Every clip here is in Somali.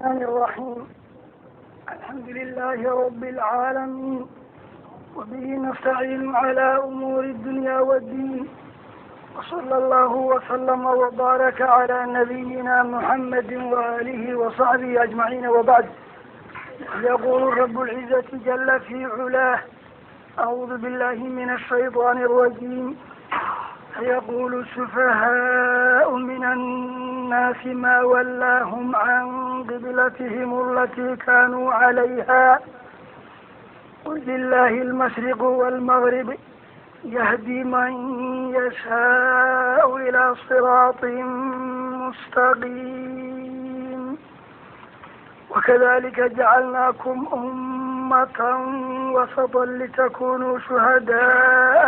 الرحمن الرحيم. الحمد لله رب العالمين، وبه نستعين على أمور الدنيا والدين، وصلى الله وسلم وبارك على نبينا محمد وآله وصحبه أجمعين، وبعد. يقول رب العزة جل في علاه: أعوذ بالله من الشيطان الرجيم. يقول السفهاء من الناس ما ولاهم عن قبلتهم التي كانوا عليها، قل لله المشرق والمغرب يهدي من يشاء إلى صراط مستقيم. وكذلك جعلناكم أمة وسطا لتكونوا شهداء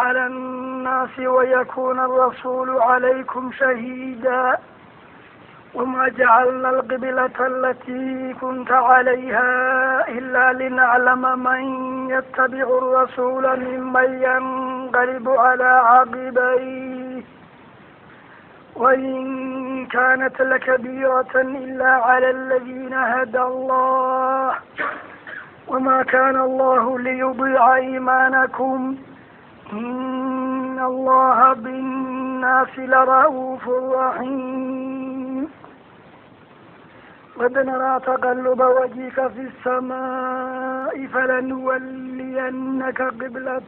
على الناس ويكون الرسول عليكم شهيدا. وما جعلنا القبلة التي كنت عليها إلا لنعلم من يتبع الرسول ممن ينقلب على عقبيه، وإن كانت لكبيرة إلا على الذين هدى الله، وما كان الله ليضيع إيمانكم، إن الله بالناس لرؤوف رحيم. قد نرى تقلب وجهك في السماء فلنولينك قبلة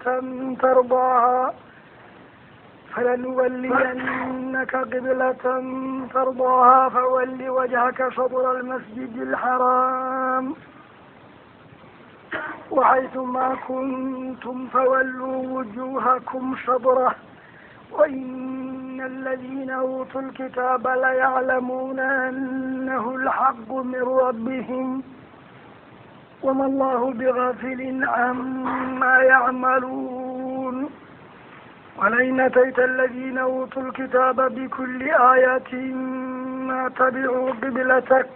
ترضاها فول وجهك شطر المسجد الحرام، وحيث ما كنتم فولوا وجوهكم شطره، وإن الذين أوتوا الكتاب ليعلمون أنه الحق من ربهم، وما الله بغافل عما يعملون. ولئن أتيت الذين أوتوا الكتاب بكل آية ما تبعوا قبلتك،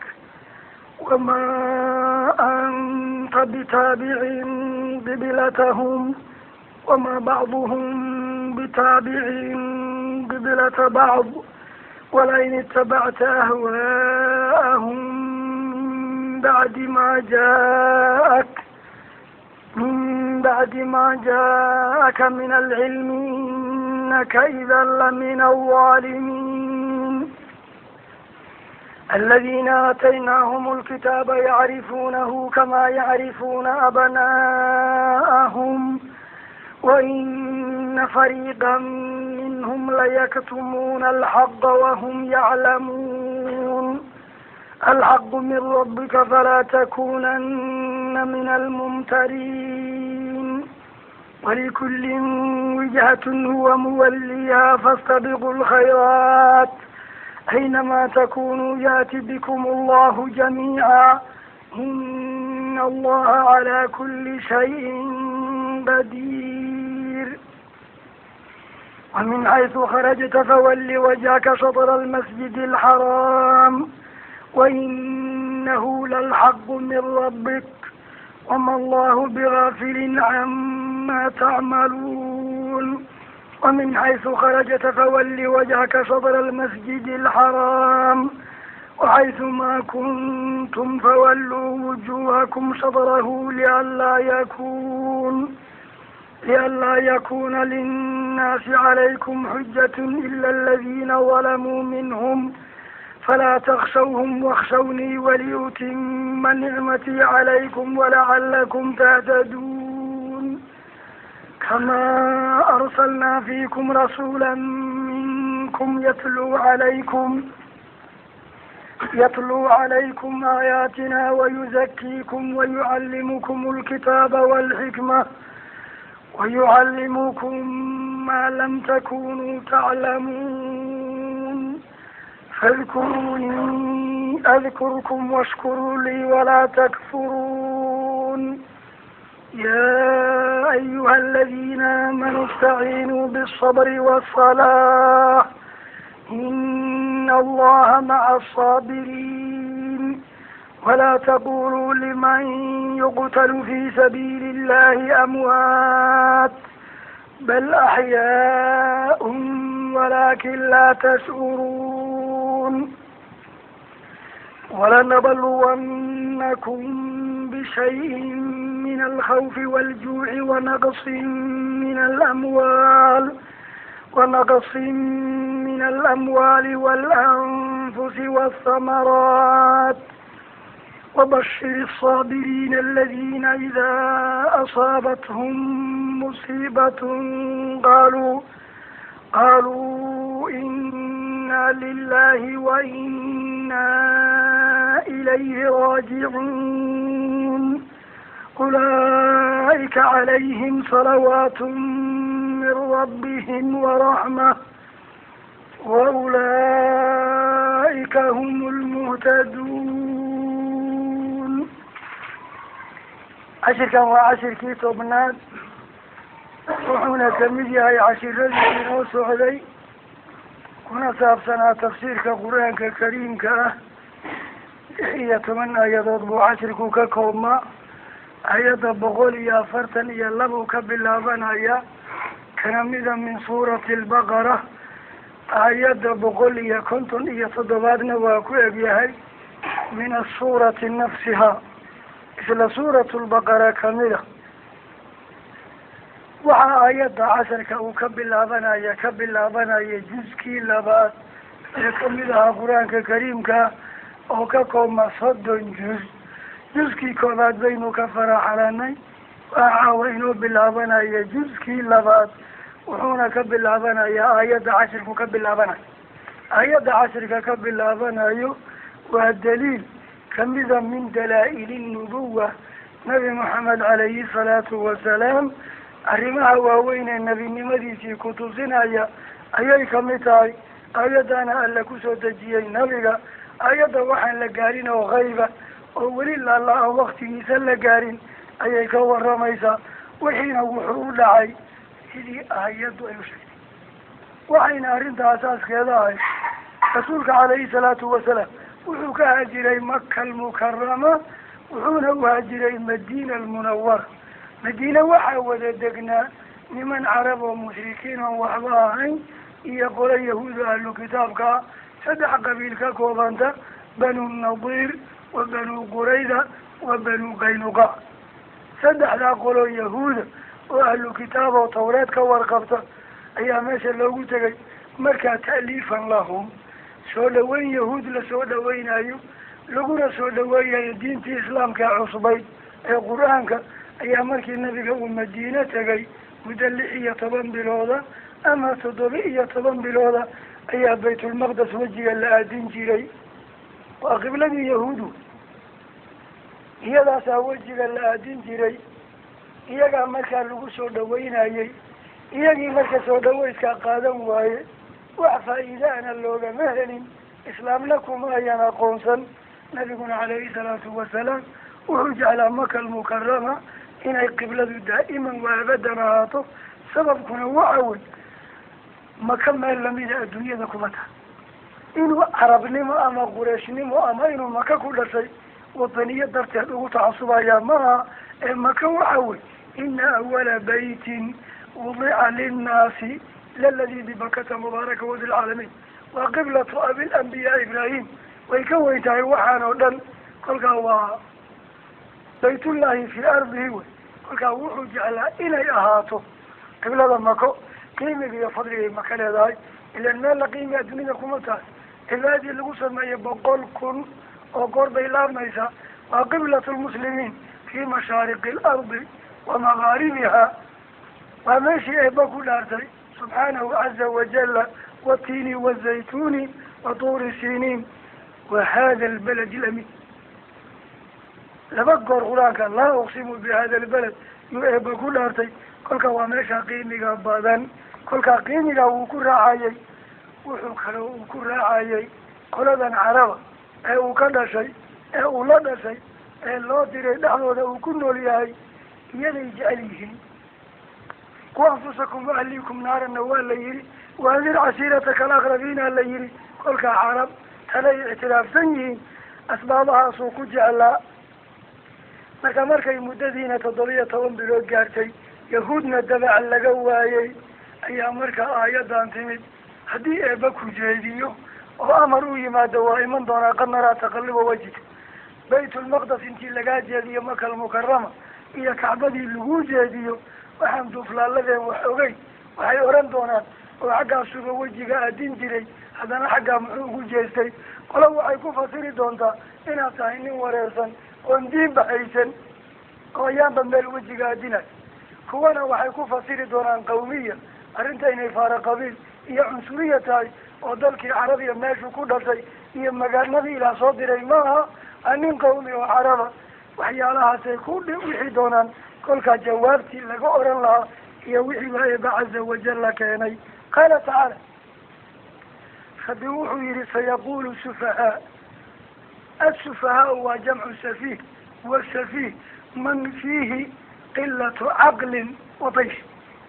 وما أنت بتابع قبلتهم، وما بعضهم بتابع قبلة بعض، ولئن اتبعت أهواءهم من بعد ما جاءك من العلم إنك إذا لمن الظالمين. الذين آتيناهم الكتاب يعرفونه كما يعرفون أبناءهم، وإن فريقا منهم ليكتمون الحق وهم يعلمون. الحق من ربك فلا تكونن من الممترين. ولكل وجهة هو موليها فاستبقوا الخيرات، أينما تكونوا يأت بكم الله جميعا، إن الله على كل شيء قدير. ومن حيث خرجت فول وجهك شطر المسجد الحرام، وإنه للحق من ربك، وما الله بغافل عما تعملون. ومن حيث خرجت فول وجهك شطر المسجد الحرام، وحيث ما كنتم فولوا وجوهكم شطره، لئلا يكون للناس عليكم حجة إلا الذين ظلموا منهم، فلا تخشوهم واخشوني ولأتم نعمتي عليكم ولعلكم تهتدون. كما أرسلنا فيكم رسولا منكم يتلو عليكم آياتنا ويزكيكم ويعلمكم الكتاب والحكمة ويعلمكم ما لم تكونوا تعلمون. فاذكروني أذكركم واشكروا لي ولا تكفرون. يا أيها الذين آمنوا استعينوا بالصبر والصلاة، إن الله مع الصابرين. ولا تقولوا لمن يقتل في سبيل الله أموات، بل أحياء ولكن لا تشعرون. ولنبلونكم بشيء من الخوف والجوع ونقص من الأموال والأنفس والثمرات، وبشر الصابرين الذين إذا أصابتهم مصيبة قالوا إنا لله وإنا إليه راجعون. أولئك عليهم صلوات من ربهم ورحمة، وأولئك هم المهتدون. Cashirkan waa cashirkii 10aad, wuxuuna kamid yahay cashiradii inoo socday, kuna saabsanaa tafsiirka Qur-aanka Kariimka ah. 16 aayadood buu cashirku ka koobmaa. Ayadda 142 ka bilaabanaya, kana mida min suurati Albaqara. Aayadda 157aadna waa ku egyahay, min asuurati nafsiha, isla suuratu Lbaqara kamida. Waxaa aayadda casharka uu ka bilaabanaya juskii labaad ee kamid ahaa Qur-aanka Kariimka, oo ka koobma 30 juz. Juskii koobaad baynu ka faraxalanay. Waa caawa inoo bilaabanaya juskii labaad, wuxuuna ka bilaabanayaa aayadda cashirku ka bilaabanaya. Aayadda cashirka ka bilaabanayo waa daliil kamida min dalaa-ili nubuwa, Nabi Moxamed calayhi salaatu wasalaam arrimaha waaweyn ee nebinimadiisii kutusinaya ayay kamid tahay. Aayadana Alle kusoo dejiyey nabiga. Aayadda waxaan la gaarin oo hayba oo weli lala aan waktigiisa la gaarin ayay ka waramaysaa. Wixiina wuxuu u dhacay sidii aayaddu ay u sheegtay. Waxayna arrinta asaaskeeda ahay, rasuulka calayhi salaatu wasalaam wuxuu ka haajiray Maka Almukarama, wuxuuna u haajiray Madiina Almunawara. Madiine waxaa wada degnaa niman Carab oo mushrikiin oon waxba ahayn iyo qolo Yahuuda, ahlu kitaabka ah, saddex qabiil ka koobanta: Banu Nadiir wa Banu Qurayda wa Banu Qaynuqac. Saddexdaa qolo Yahuuda oo ahlu kitaab oo Tawreed ka warqabta ayaa meesha loogu tegay. Markaa ta'liifan lahum, soo dhaweyn Yahuud la soo dhaweynayo, laguna soo dhaweeyayo diintii Islaamka ee cusbayd ee Qur-aanka, ayaa markii nabiga uu Madiine tegay muddo 16 bilooda ama 17 bilooda ayaa Baytulmaqdes wejiga la aadin jiray. Waa qibladii Yahuudu, iyadaasaa wejiga la aadin jiray. Iyagaa markaa lagu soo dhaweynayey. Iyagii marka soo dhaweyskaa qaadan waaye, wax faa'iidaana loogama helin, Islaamna kuma ayan aqoonsan. Nabiguna calayhi salaatu wasalaam wuxuu jeclaa Maka Almukarama inay qibladu daa'iman wa abadan ahaato. Sababkuna waxa wey, Maka meel lamida adduunyada kuma taha. Inuu Carabnimo ama Qureyshnimo ama inuu Maka ku dhashay wataniyo darteed ugu tacasubayaa maaha. Ee Maka waxa wey, ina awala baytin wudica linnaasi laladii bibakata mubaaraka wadi lcaalamiin, waa qiblatu abilambiyaa Ibraahim. Way ka weyn tahay waxaan oo dhan. Kolkaa waa baytullahi fii ardihi wey. Kolkaa wuxuu jeclaa inay ahaato qiblada Mako. Qiimiga iyo fadligay Maka leedahay, ilan meel la qiimi adduunyada kuma tahay. Cibaadadii lagu sameeyey 100,000 oo goor bay laabmaysaa. Waa qiblatu lmuslimiin fii mashaariqi alardi wa magaaribiha. Waa meeshii Eeba ku dhaartay subxaanahu caza wajala: watiini wazaytuuni wa tuuri siniin wa hada albaladi alamin. Laba goor Qur-aanka laa uqsimu bi hada albalad yuu Eeba ku dhaartay. Kolka waa meesha qiimiga badan. Kolkaa qiimiga wuu ku raacayay. Wuxuu kale uu ku raacayay qoladan Caraba ee uu ka dhashay, ee uu la dhashay, ee loo diray, dhexdooda uu ku nool yahay, iyaday jecel yihiin. Quu anfusakum waahliikum naarana waa la yihi, waandir cashiirataka alaqrabiina la yihi. Kolkaa Carab talay ictiraafsan yihiin, asbaabahaasuu ku jeclaa. Marka markay muddadiina 17 bilood gaartay. Yahuudna dabac laga waayey ayaa markaa aayadan timid. Haddii Eebba ku jeediyo oo amar u yimaado, waa iman doonaa. Qad naraa taqalluba wajhika, Baytulmaqdes intii lagaa jeediyo Maka Almukarama iyo Kacbadii lagu jeediyo, waxaan duuflaaladeen wax ogeyn waxay oran doonaan: oo xaggaasuba wejiga aadin jiray, haddana xaggaa muxuu ugu jeestay? Qolo waxay ku fasiri doontaa inaad tahay nin wareersan oon diinba haysan oo ayaanba meel wejiga aadinay. Kuwana waxay ku fasiri doonaan qawmiya, arrinta inay faara qabiil iyo cunsuriya tahay, oo dalkii Carabiya meeshuu ku dhashay iyo magaaladii Ilaah soo diray maaha, nin qawmi oo Caraba. Waxyaalahaasay ku wixii doonaan. Kolkaa jawaabtii laga oran lahaa iyo wixii baa Eeba caza wajalla keenay. Qaala tacaala, Rabbi wuxuu yihi: sayaqulu sufahaa. Asufahaau waa jamcu safiih, wasafiih man fiihi qilatu caqlin wa taysh,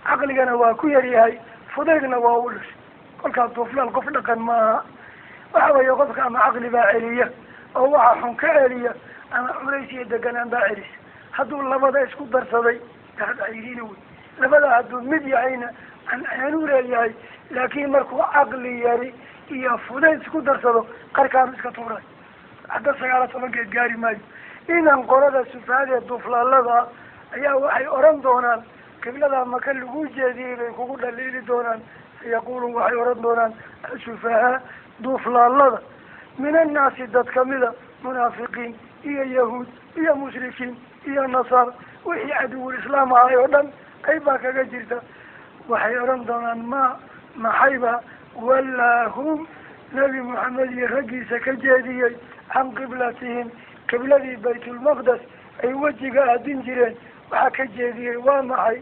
caqligana waa ku yaryahay, fudaydna waa u dhashay. Kolkaas duuflaal qof dhaqan maaha. Waxa weeye, qofka ama caqli baa celiya oo waxa xun ka celiya, ama culays iyo deganaan baa celisa. Hadduu labada isku darsaday, taadcayriina wey. Labada hadduu mid yahayna, canceenu leeyahay, laakiin markuu caqli yari iyo fudayd isku darsado, qarkaanu iska tuuray, hadda 19keed gaari maayo. Idan qolada sufaadee duuflaalada ayaa waxay oran doonaan qiblada Maka lagu jeediyey bay kugu dhaliili doonaan. Sayaqulu, waxay oran doonaan asufahaa, duuflaalada, min annaasi, dad kamida, munaafiqiin iyo yahuud iyo mushrikiin iyo nasaara, wixii caduwul islaam ahay oo dhan qayb baa kaga jirta. Waxay odhan doonaan: ma maxayba wallaahum Nebi Moxamed iyo raggiisa ka jeediyey can qiblatihim, qibladii Baytulmaqdes ay wejiga aadin jireen? Waxaa ka jeediyey waa maxay?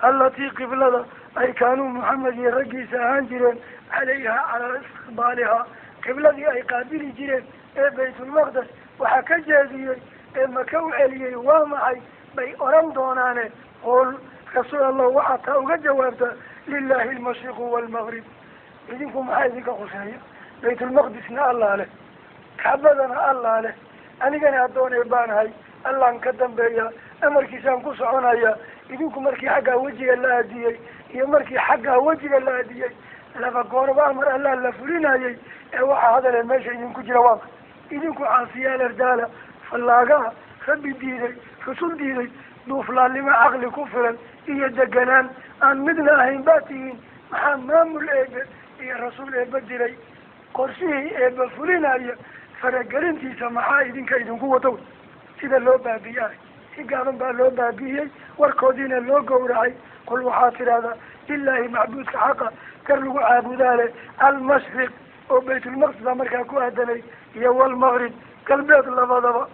Allatii, qiblada ay kaanuu Moxamed iyo raggiisa ahaan jireen calayha, calaa istiqbaalihaa, qibladii ay qaabili jireen ee Baytulmaqdes, waxaa ka jeediyey ee Maka u celiyey waa maxay, bay oran doonaane. Qul, rasuul Allah, waxaa taa uga jawaabta: lilahi almashriqu waalmaqrib. Idinku maxaa idinka khuseeya? Baytulmaqdisna Allah leh, Kacbadana Allah leh, anigana addoonee baanahay, Allaan ka dambeeya, amarkiisaan ku soconaya. Idinku markii xaggaa wejiga la aadiyey iyo markii xaggaa wejiga la aadiyey, laba goorba amar Allah la fulinayay. Ee waxaa hadale meesha idinku jira waaka idinku caasiyaal ardaala, fallaagaha Rabbi diiday, rusul diiday, duuflaalnimo caqli ku filan iyo deganaan aan midna ahayn baa tihiin. Maxaa maamul Eebe iyo rasuul Eebe diray, qorshihii Eebe fulinaya faragelintiisa, maxaa idinka idinku wato? Sida loo baabi'iyay, si gaaban baa loo baabi'iyey, warkoodiina loo gowracay. Qul, waxaad tidhahdaa: lilaahi, macbuudka xaqa kar lagu caabudaa leh, almashriq oo Baytulmaqdis baa markaa ku aadanay, iyo walmaqrib, galbeed, labadaba.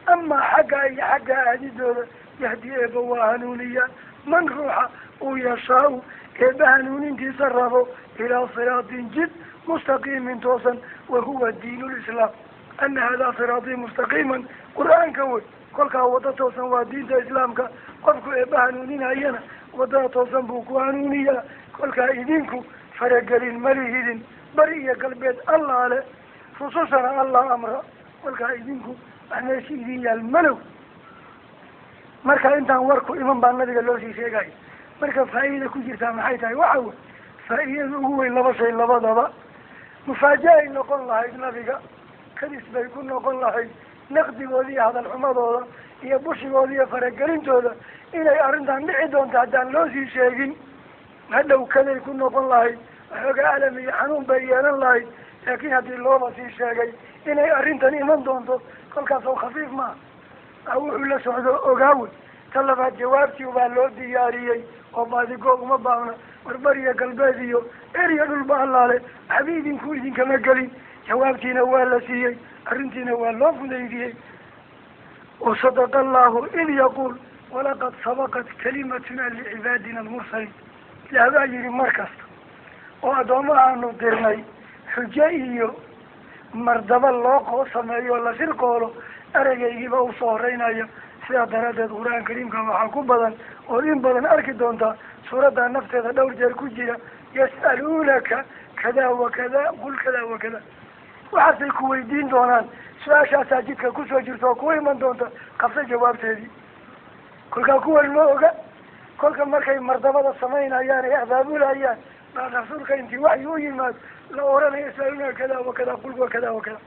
Amaa xagga iyo xagga aadidooda, yahdi, Eeba waa hanuuniya, man, ruuxa uu yashaa-u, Eeba hanuunintiisa rabo, ilaa siraatin, jid, mustaqiimin, toosan, wahuwa diin lislaam. Ana hadaa siraatii mustaqiiman, Qur-aanka wey. Kolkaa waddo toosan waa diinta Islaamka. Qofku Eeba hanuuninayana waddada toosan buu ku hanuuniyaa. Kolkaa idinku faragelin malihidin. Bari iyo galbeed Allah le, rusushana Allah amra. Kolkaa idinku wax meesha idin yaal malow. Marka intaan warku iman baa nabiga loo sii sheegaya. Marka faa'iida ku jirtaa maxay tahay? Waxa wey faa'iidada ugu weyn laba shay labadaba. Mufaaja-ay noqon lahayd nabiga, kadis bay ku noqon lahayd naqdigooda iyo hadal xumadooda iyo bushigooda iyo faragelintooda inay arrintan dhici doonto haddaan loo sii sheegin. Hadhow kaday ku noqon lahayd, waxoogaa alam iyo xanuun bay yeelan lahayd. Laakiin haddii looba sii sheegay inay arrintan iman doonto, kolkaas oo khafiif maaha, wuxuu la socdo ogaawe. Ta labaad, jawaabtii baa loo diyaariyey oo baadigoo uma baahna. Warbariya galbeed iyo eriya dhulba Allaale, waxba idinku idinkama gelin. Jawaabtiina waa la siiyey, arrintiina waa loo fudaydiyey. Wasadaqa Allahu id yaquul walaqad sabaqat kalimatuna licibaadina almursaliin. Ilaah baa yihi, mar kasta oo addoomahaanu dirnay xujo iyo mardaba loo sameeyo, la shirqoolo, eragaygiiba usoo horeynaya. Sidaa daraaddeed Qur-aan Kariimka waxaa ku badan oo in badan arki doontaa, suuradda nafteeda dhowr jeer ku jira: yas'aluunaka kada wa kada, qul kada wa kada. Waxaasay ku weydiin doonaan, su-aashaasaa jidka kusoo jirta oo ku iman doonta, qabsa jawaabteedii. Kolkaa kuwan ma oga. Kolka markay mardabada samaynayaan ay abaabulayaan baa rasuulka intii waxyi u yimaad la oranaya yasaluna kada wa kada, qul wa kada wa kada.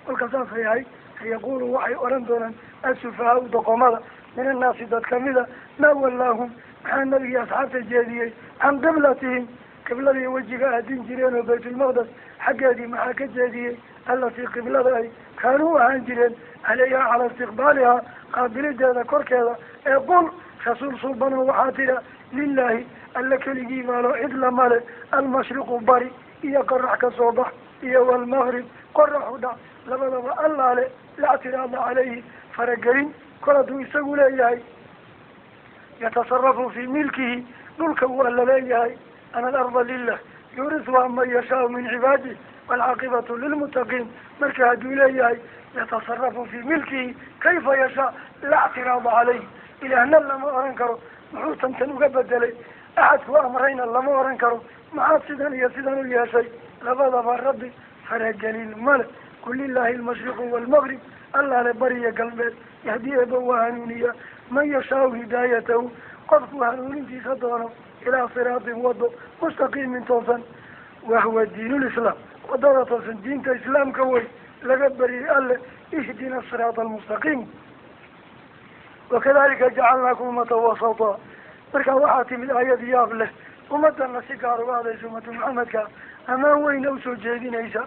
Kolka saasay ahayd. Sayaqulu waxay oran doonaan asufahaau doqomada min annaasi dad kamida, maa wallaahum, maxaa nabigii asxaabta jeediyey can qiblatihim, qibladii wejiga aadin jireen oo baytulmaqdes xaggeedii maxaa ka jeediyey, allatii qiblada ay kaanuu ahaan jireen calayha calaa istiqbaalihaa, qaabilideeda korkeeda. Ee qul rasuul suubano waxaa tira lilaahi alla keligii baalo, cid lamale, almashriqu bari iyo qorax ka soo bax iyo walmaqrib qorax u dhac, labadaba allaale, la ctiraada calayhi, faragelin kol hadduu isagu leeyahay, yatasarafu fii milkihi, dhulka uu alla leeyahay, ana alarda lilah yuurisuha man yashaau min cibaadih waalcaaqibatu lilmuttaqiin. Marka hadduu leeyahay yatasarafu fii milkihi kayfa yashaa, la ctiraada calayhi, ilaahna lama oran karo muxuu tantan uga bedelay, axadku amrayna lama oran karo maxaad sidan iyo sidan u yeeshay, labadaba rabbi faragelin male. Qul lilaahi almashriqu waalmaqrib, allaale bariya galbeed, yahdii eeba waa hanuuniya man yashaau hidaayatahu, qofkuu hanuunintiisa doono, ilaa siraatin wado mustaqiimin toosan, wahuwa diinulislaam, wadada toosan diinta islaamka wey laga bariyay alle, ihdina siraata almustaqiim. Wakadalika jacalnaakum ummatan wasata. Markaa waxaa timid aayad yaab leh, ummadana si gaar uga hadaysa, ummatu maxamedka ammaan weyna usoo jeedinaysa.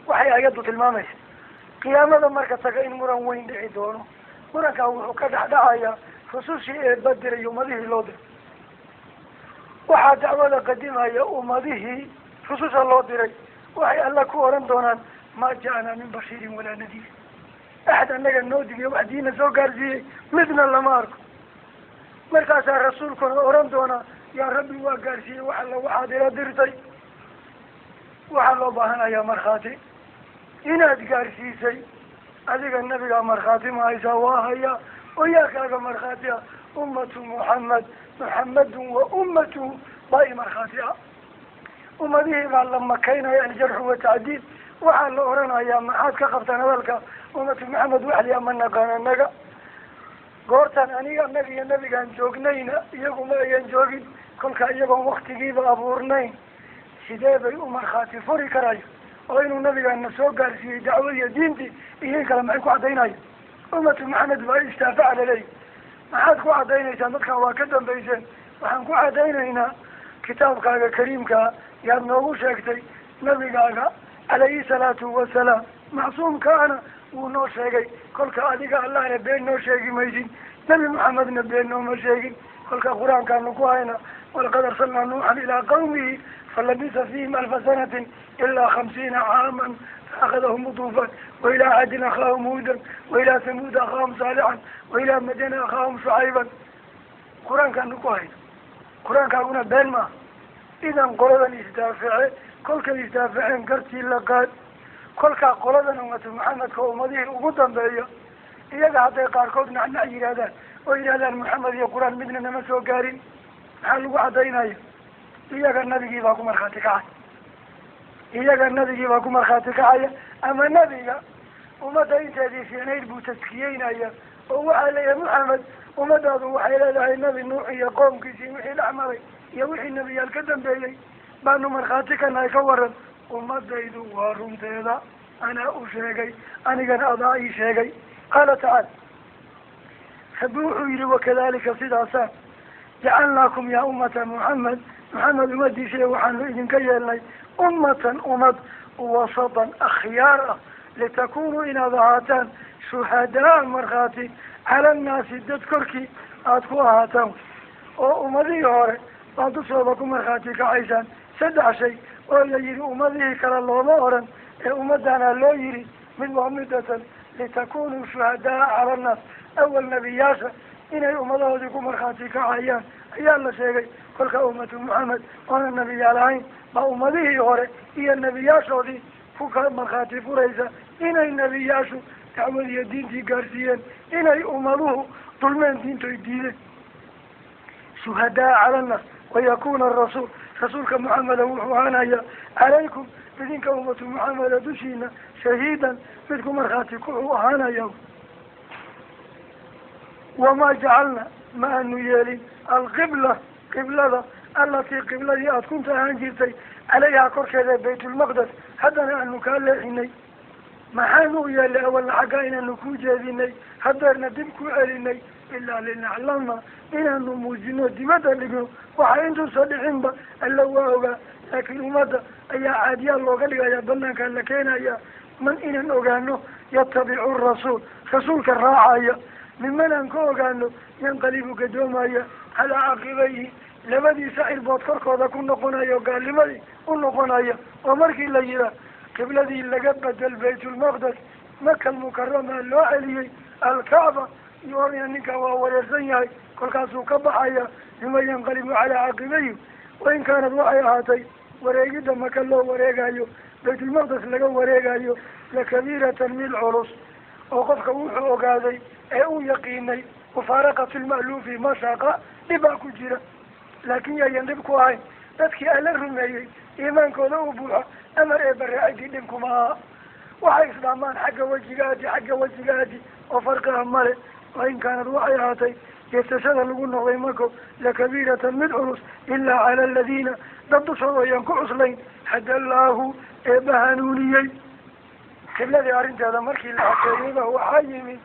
Waxay aayaddu tilmaamaysa qiyaamada marka taga in muran weyn dhici doono. Murankaa wuxuu ka dhexdhacayaa rusushii eebba diray, ummadihii loo diray. Waxaa dacwada qadimaya ummadihii rususha loo diray, waxay alla ku oran doonaan maa ja'anaa min bashiirin walaa nadiir, axad annaga noo digiyo wax diina soo gaarsiiyey midna lama arko. Markaasaa rasuulkuna oran doonaa yaa rabbi waa gaarsiiyey wax alla waxaad ila dirtay. Waxaa loo baahanayaa markhaati inaad gaarsiisay, adiga nabigaa markhaati ma haysaa? Waa hayaa. Oo yaa kaaga markhaati ah? Ummatu muxamed, muxamedun wa ummatuhu baa i markhaati ah. Ummadihii baa la makaynaya aljarxu watacdiil, waxaa la oranayaa maxaad ka qabtaan hadalka ummatu maxamed? Waxliya ma naqaan anaga, goortan aniga anaga iyo nabigaan joognayna iyaguma ayan joogin, kolka iyagoon waktigiiba abuurnayn sidee bay u markhaati furi karayo oo inuu nabigaana soo gaarsiiyey dacwadiiyo diintii iyo in kale maxay ku cadaynayo? Ummatu maxamed baa istaafaca laleeyahy, maxaad ku cadaynaysaan? Dadkan waa ka dambayseen. Waxaan ku cadaynaynaa kitaabkaaga kariimkaa yaad noogu sheegtay, nabigaaga calayhi salaatu wasalaam macsuumkaana wuu noo sheegay. Kolka adiga allahna been noo sheegi maysin, nebi maxamedna been nooma sheegin. Kolka qur-aankaanu ku hayna, walaqad arsalnaa nuuxan ilaa qawmihi falabisa fiihim alfa sanatin ilaa 50 caaman faakadahum duufaan, wailaa caadin akhaahum huudan, wailaa samuuda akhaahum saalixan, wailaa madyana akhaahum shucayban. Qur-aankaanu ku hayna, qur-aankaaguna been maaha. Idan qoladan isdaaface, kolkay isdaafaceen gartii la qaad. Kolkaa qoladan ummatu maxamedka ummadihii ugu dambeeya, iyaga hadday qaarkood nacnac yidhahdaan oo yidhahdaan maxamed iyo qur-aan midna nama soo gaarin, maxaa lagu cadaynaya? Iyaga nabigii baa ku markhaati kacaya, iyaga nabigii baa ku markhaati kacaya, ama nabiga ummadda inteedii fiicnayd buu taskiyeynaya oo waxaa leeyahay maxamed ummadaadu waxay leedahay nabi Nuux iyo qoomkiisii wixii dhex maray iyo wixii nebiyaal ka dambeeyey baanu markhaati ka nahay, ka waran? Ummadaydu waa runteeda, anaa u sheegay, anigana adaa ii sheegay. Qaala tacaala, rabbi wuxuu yihi wakadalika sidaasaan jacalnaakum yaa ummata muxamed, maxamed ummadiisa waxaanu idinka yeelnay ummatan ummad wasatan akhyaar ah, litakunuu inaad ahaataan shuhadaa markhaati cala annaasi dad korkii aada ku ahaataan, oo ummadihii hore baad dushooda ku markhaati kacaysaan. Saddex shay oo la yihi ummadihii kale looma oran ee ummaddaana loo yihi, mid waa midatan litakunuu shuhadaa cala annaas, awal nebiyaasha inay ummadahoodii ku markhaati kacayaan ayaa la sheegay. Kolka ummatu maxamed oona nebiyaal ahayn baa ummadihii hore iyo nebiyaashoodii ku ka markhaati furaysa inay nebiyaashu dacwadiiyo diintii gaarsiiyeen, inay ummaduhu dulmeen diintoy diideen. Shuhadaa cala annaas wayakuna arasuul, rasuulka muxameda wuxuu ahaanaya calaykum idinka ummatu muxameda dushiina shahiidan mid ku markhaati kuxuu ahaanaya. Wamaa jacalna ma aanu yeelin Alqibla, qiblada, allatii qibladii aada kunta ahaan jirtay, calayhaa korkeeda Baytulmaqdes, haddana aanu kaa leexinay. Maxaanu u yeelay awalna xaggaa inaanu kuu jeedinay, hadeerna dib kuu celinay? Ilaa linaclama, inaanu muujino, dibadda dhigno. Waxa intuusa dhicinba Alla waa ogaa, laakiin ummadda ayaa caadiyaal looga dhigaya, banaankaa la keenaya. Man inaan ogaano yatabicu rasuul, rasuulka raacaya, miman aan ka ogaano yanqalibu, gadoomaya, calaa caqibayhi, labadiisa cirbood korkooda ku noqonaya oo gaalnimadii u noqonaya. Oo markii la yihaa qibladii laga bedel, Baytulmaqdes Maka Almukarama loo celiyey Alkacba, iyo oraya ninka waa wareersan yahay, kolkaasuu ka baxaya. Miman yanqalibu calaa caqibayhi. Wain kaanad, waxay ahaatay wareegidda Maka loo wareegayo, Baytulmaqdes laga wareegayo, lakabiiratan, mid culus, oo qofka wuxuu ogaaday ee uu yaqiinay mufaaraqatu lma'luufi mashaqa, dhibaa ku jira. Laakiin yayan dhib ku ahayn dadkii Alla rumeeyey, iimaankooda u buuxo, amar ee baraacidii dhib kuma aha. Waxay isdhaamaan xagga wejigaadi, xagga wejigaadi oo farqiha male. Wain kaanad, waxay ahaatay jeesashada lagu noqday Mako lakabiiratan, mid culus, ilaa cala aladiina, dad dushooda ayaan ku cuslayn, hada allaahu, eebba hanuuniyey. Qibladii arrinteeda markii la cadeeyeyba, waxaa yimid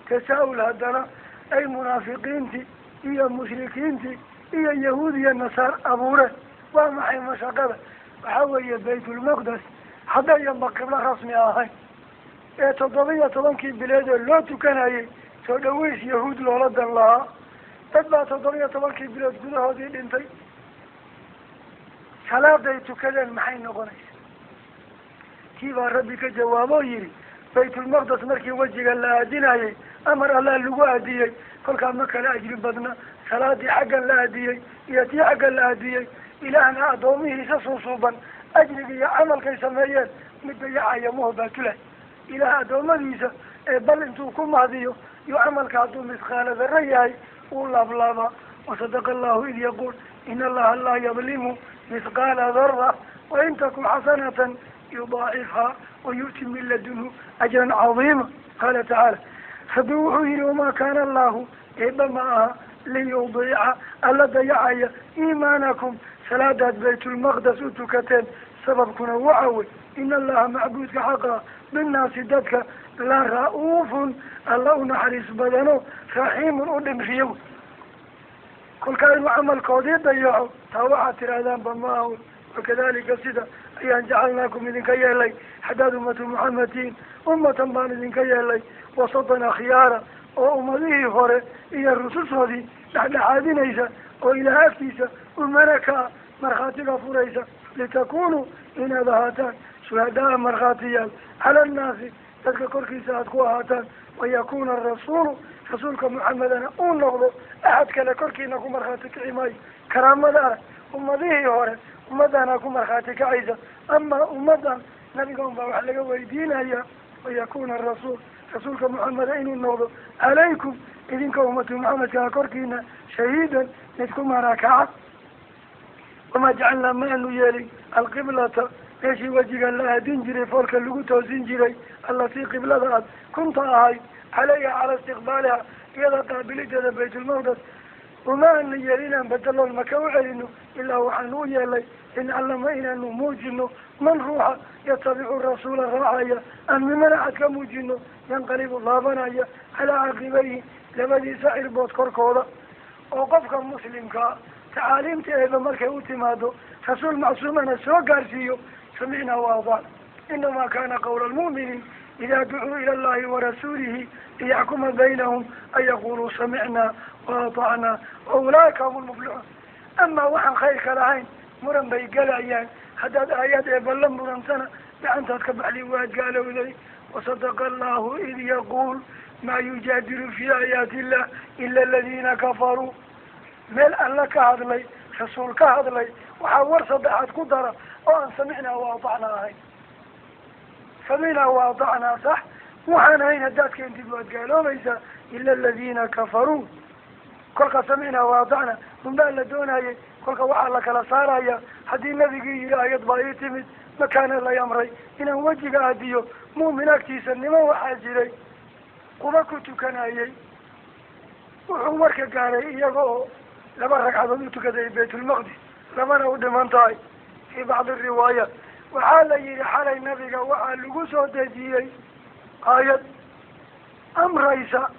tasaa-ul haddana ay munaafiqiintii iyo mushrikiintii iyo yahuud iyo nasaar abuureen. Waa maxay mashaqada? Waxaa weeye, Baytulmaqdes haddayanba qiblo rasmi ahayn ee 17-kii bileed oo loo tukanayay soo dhaweys yahuud loola dan lahaa, dad baa 17-kii bilood gudahoodii dhintay. Salaaday tukadeen maxay noqonaysa? Kii baa Rabbi ka jawaabo yihi, Baytulmaqdes markii wejiga la aadinayay amar Allah lagu aadiyey, kolkaa ma kala ajri badna salaadii xaggan la aadiyey iyo tii xaggan la aadiyey. Ilaahna addoomihiisa suusuuban ajriga iyo camalkay sameeyeen mid dayacaya maho baatulahay. Ilaah addoommadiisa ee bal intuu ku mahdiyo iyo camalka hadduu misqaala darro yahay uu laablaabaa. Wasadaqa Allahu id yaquul in Allaha laa yadlimu misqaala dara wain taku xasanatan yudaacifhaa wayu'ti min ladunhu ajran cadiima. Qaala tacaala, Rabbi wuxuu yihi, wamaa kaana Allahu, eeba ma aha, liyudiica, alla dayacaya, iimaanakum, salaadaad Baytulmaqdes u tukateen. Sababkuna waxa wey, in Allaha, macbuudka xaqa, binnaasi, dadka, la ra-uufun, alla u naxariis badano, raxiimun, u dhimriyo. Kolkaa inuu camalkoodii dayaco taa waxaad tidhaahdaanba ma aha. Wakadalika, sida ayaan, jacalnaakum, idinka yeelay, haddaad ummatu Muxamedtiin, ummatan baan idinka yeelay, wasatan, akhyaara, oo ummadihii hore iyo rusushoodii dhexdhexaadinaysa, oo Ilaah agtiisa umana ka markhaatiga furaysa, litakunuu, inaad ahaataan, shuhadaa, markhaatiyaal, cala annaasi, dadka korkiisa aad ku ahaataan, wayakuuna arasuulu, rasuulka Muxamedana uu noqdo. Axad kale korkiina ku markhaati kici maayo. Karaamada arag, ummadihii hore ummaddaana ku markhaati kacaysa, amaa ummaddan nabiga un baa wax laga weydiinaya. Wayakuuna arasuul, rasuulka Muxameda inuu noqdo, calaykum, idinka ummatu Muxamedkaa korkiina, shahiidan, mid ku marakaca. Wamaa jacalnaa, ma anu yeelin, alqiblata, meeshii wejiga la aadin jiray, foolka lagu toosin jiray, allatii, qiblada, aad kunta ahay, calayha, cala istiqbaaliha, iyada qaabilideeda Baytulmaqdes, uma ana yeelin inaan bedeloon Maka u celino, ilaa waxaanu u yeelay linaclama, inaanu muujino, man ruuxa yatabicu rasuula, raacaya, aan mimana cad ka muujino, yanqalibu, laabanaya, calaa caqibayhi, labadiisa cirbood korkooda. Oo qofka muslimkaa tacaaliimta eeba markay u timaado, rasuul macsuumana soo gaarsiiyo, samicnaa wa adacna. Inamaa kana qawla almu'miniin idaa ducuu ila Allahi warasuulihi liyaxkuma baynahum an yaquluu samicnaa wa atacnaa wa ulaa'ika hum lmuflixuun. Amaa waxaan khayrka lahayn muran bay gelayaan. Haddaad aayaad eeba la murantana, gacantaad ka baxday, waad gaalowday. Wasadaqa Allahu id yaquul maa yujaadilu fi aayaati illah ila aladiina kafaruu. Meel Alla ka hadlay, rasuul ka hadlay, waxaa war saddexaad ku dara oo aan samicnaa wa atacnaa ahayn. Samicnaa wa atacnaa sax waxaan ahayn haddaad keentid, waad gaaloobaysaa, ila aladiina kafaruu. Kolka samicnaa wa atacnaa unbaa la doonayay. Kolka waxaa la kala saaraya, haddii nabigii yihi ayad baa ii timid, makaana lay amray inaan wejiga aadiyo, mu'min agtiisa niman waxaa jiray Quba ku tukanayay. Wuxuu warka gaaray iyaga oo Laba ragcadood u tukaday Baytulmaqdis, labana u dhiman tahay. Fii bacdi riwaayaat waxaa la yihi xalay nabiga waxaa lagu soo dejiyey aayad amraysa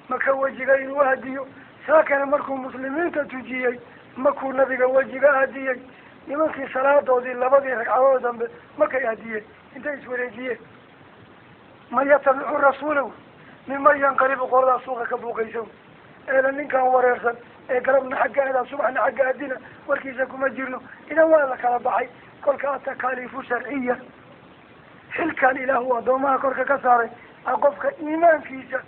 Maka wejiga inuu aadiyo. Saakana markuu muslimiinta tujiyey, makuu nabiga wejiga aadiyey. Nimankii salaadoodii labadii ragcadood dambe markay aadiyeen, intay iswareejiyeen, man yatabicu rasuula miman yanqalibu, qoladaa suuqa ka buuqaysa, eela ninkan wareersan ee galabna xagga aadaa, subaxna xagga aadina, warkiisa kuma jirno. Idan waa la kala baxay. Kolka atakaaliifu sharciya, xilkan ilaahu addoomaha korka ka saaray, a qofka iimaankiisa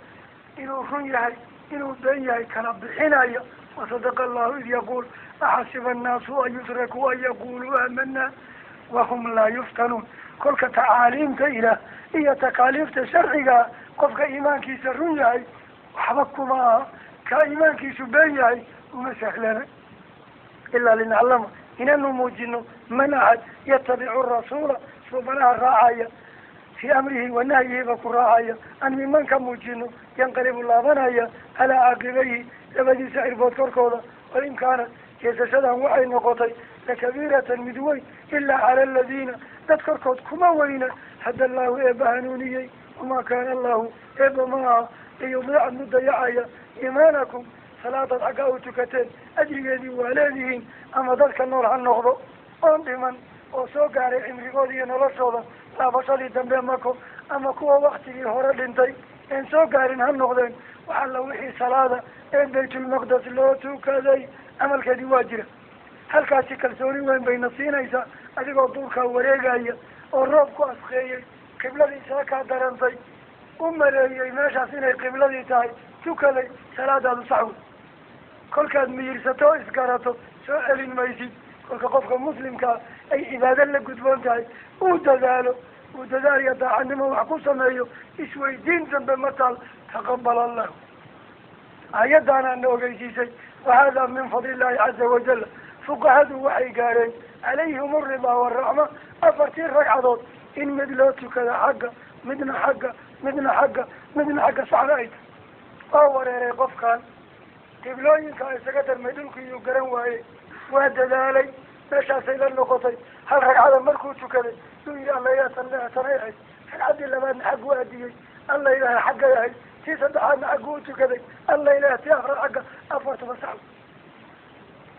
inuu run yahay, inuu been yahay kala bixinayo. Wasadaqa allahu id yaquul axasiba annaasu an yutrakuu an yaquluu aamanaa wahum laa yuftanuun. Kolka tacaaliimta ilaah iyo takaaliifta sharcigaa, qofka iimaankiisa run yahay waxba kuma aha, kaa iimaankiisu been yahay uma sahlana. Ilaa linaclama, inaanu muujino, man axad yatabicu rasuula, suubanaha raacaya, fii amrihi wa nahyihiba ku raacaya, aan miman ka muujino yanqalibu, laabanaya, calaa caaqibayhi, labadiisa cirbood korkooda. Wain kaanat, jeesashadan waxay noqotay, lakabiiratan, mid weyn, ilaa cala aladiina, dad korkood kuma weyna, hada allahu, eeba hanuuniyey. Wamaa kaana allahu, eeba ma aha, liyudiica, mid dayacaya, iimaanakum, salaadaad xaggaa u tukateen ajrigeedii waa leedihiin. Ama dadka nool ha noqdo oon dhiman oo soo gaaray cimrigooda iyo noloshooda laabashadii dambe Mako, ama kuwa waktigii hore dhintay een soo gaarin ha noqdeen, wax alla wixii salaada ee Baytulmaqdes loo tukaday camalkeedii waa jira. Halkaasi kalsooni weyn bayna siinaysaa. Adigoo duurkaa wareegaya oo roob ku askeeyey, qibladii isaga kaa darantay, u maleeyey meeshaas inay qibladii tahay, tukaday, salaadaadu sax wey. Kolkaad miyirsato o isgarato, soo celin maysid. Kolka qofka muslimkaa ay cibaado la gudboon tahay, uu dadaalo, uu dadaal iyo daacadnimo wax ku sameeyo, isweydiin dambe ma taal. Taqabal allahu, aayaddaanaa na ogeysiisay. Wahada min fadli illahi caza wajal. Fuqahadu waxay gaareen, calayhim aridaa waraxma, afartii ragcadood in mid loo tukada xagga, midna xagga, midna xagga, midna xagga, saxda ay tahay. Waa wareeray qofkan, qiblooyinka isaga darmay, dhulkiiyuu garan waayey. Waa dadaalay, meeshaasay la noqotay. Hal ragcada markuu tukaday yuu yihi, alla yaa tanay ahayd. Ragcaddii labaadna xaggu aadiyey, alla ilaahay xaggay ahayd. Tii saddexaadna xaggu u tukaday, alla ilaah. Tii afraad xagga, afartaba sax.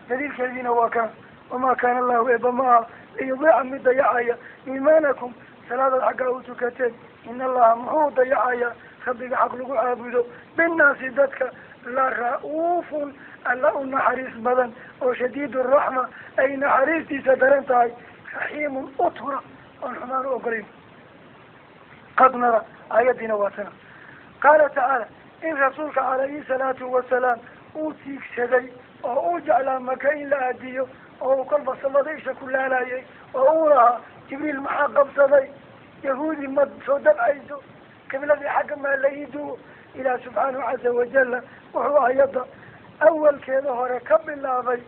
Daliilkeediina waa kan: wamaa kaana allahu, eeba ma aha, liyudiica, mid dayacaya, iimaanakum, salaadaad xaggaa u tukateen. In allaha, muxuu dayacaya rabbiga xaq lagu caabudo, binnaasi, dadka, la ra-uufun, alla u naxariis badan oo shadiid raxma, ay naxariistiisa daran tahay, raxiimun, utura oon xumaan u ogolayn. Qad nara, aayadiina waa tana. Qaala tacaala, in rasuulka calayhi salaatu wasalaam uu tiigsaday oo uu jeclaa Maka in la aadiyo, oo uu kolba samada isha ku laalayay, oo uu lahaa, Jibriil maxaa qabsaday? Yahuudi ma soo dabcayso? Qibladii xagga maa la ii duwo? Ilaah subxaanahu caza wajala wuxuu aayadda awalkeeda hore ka bilaabay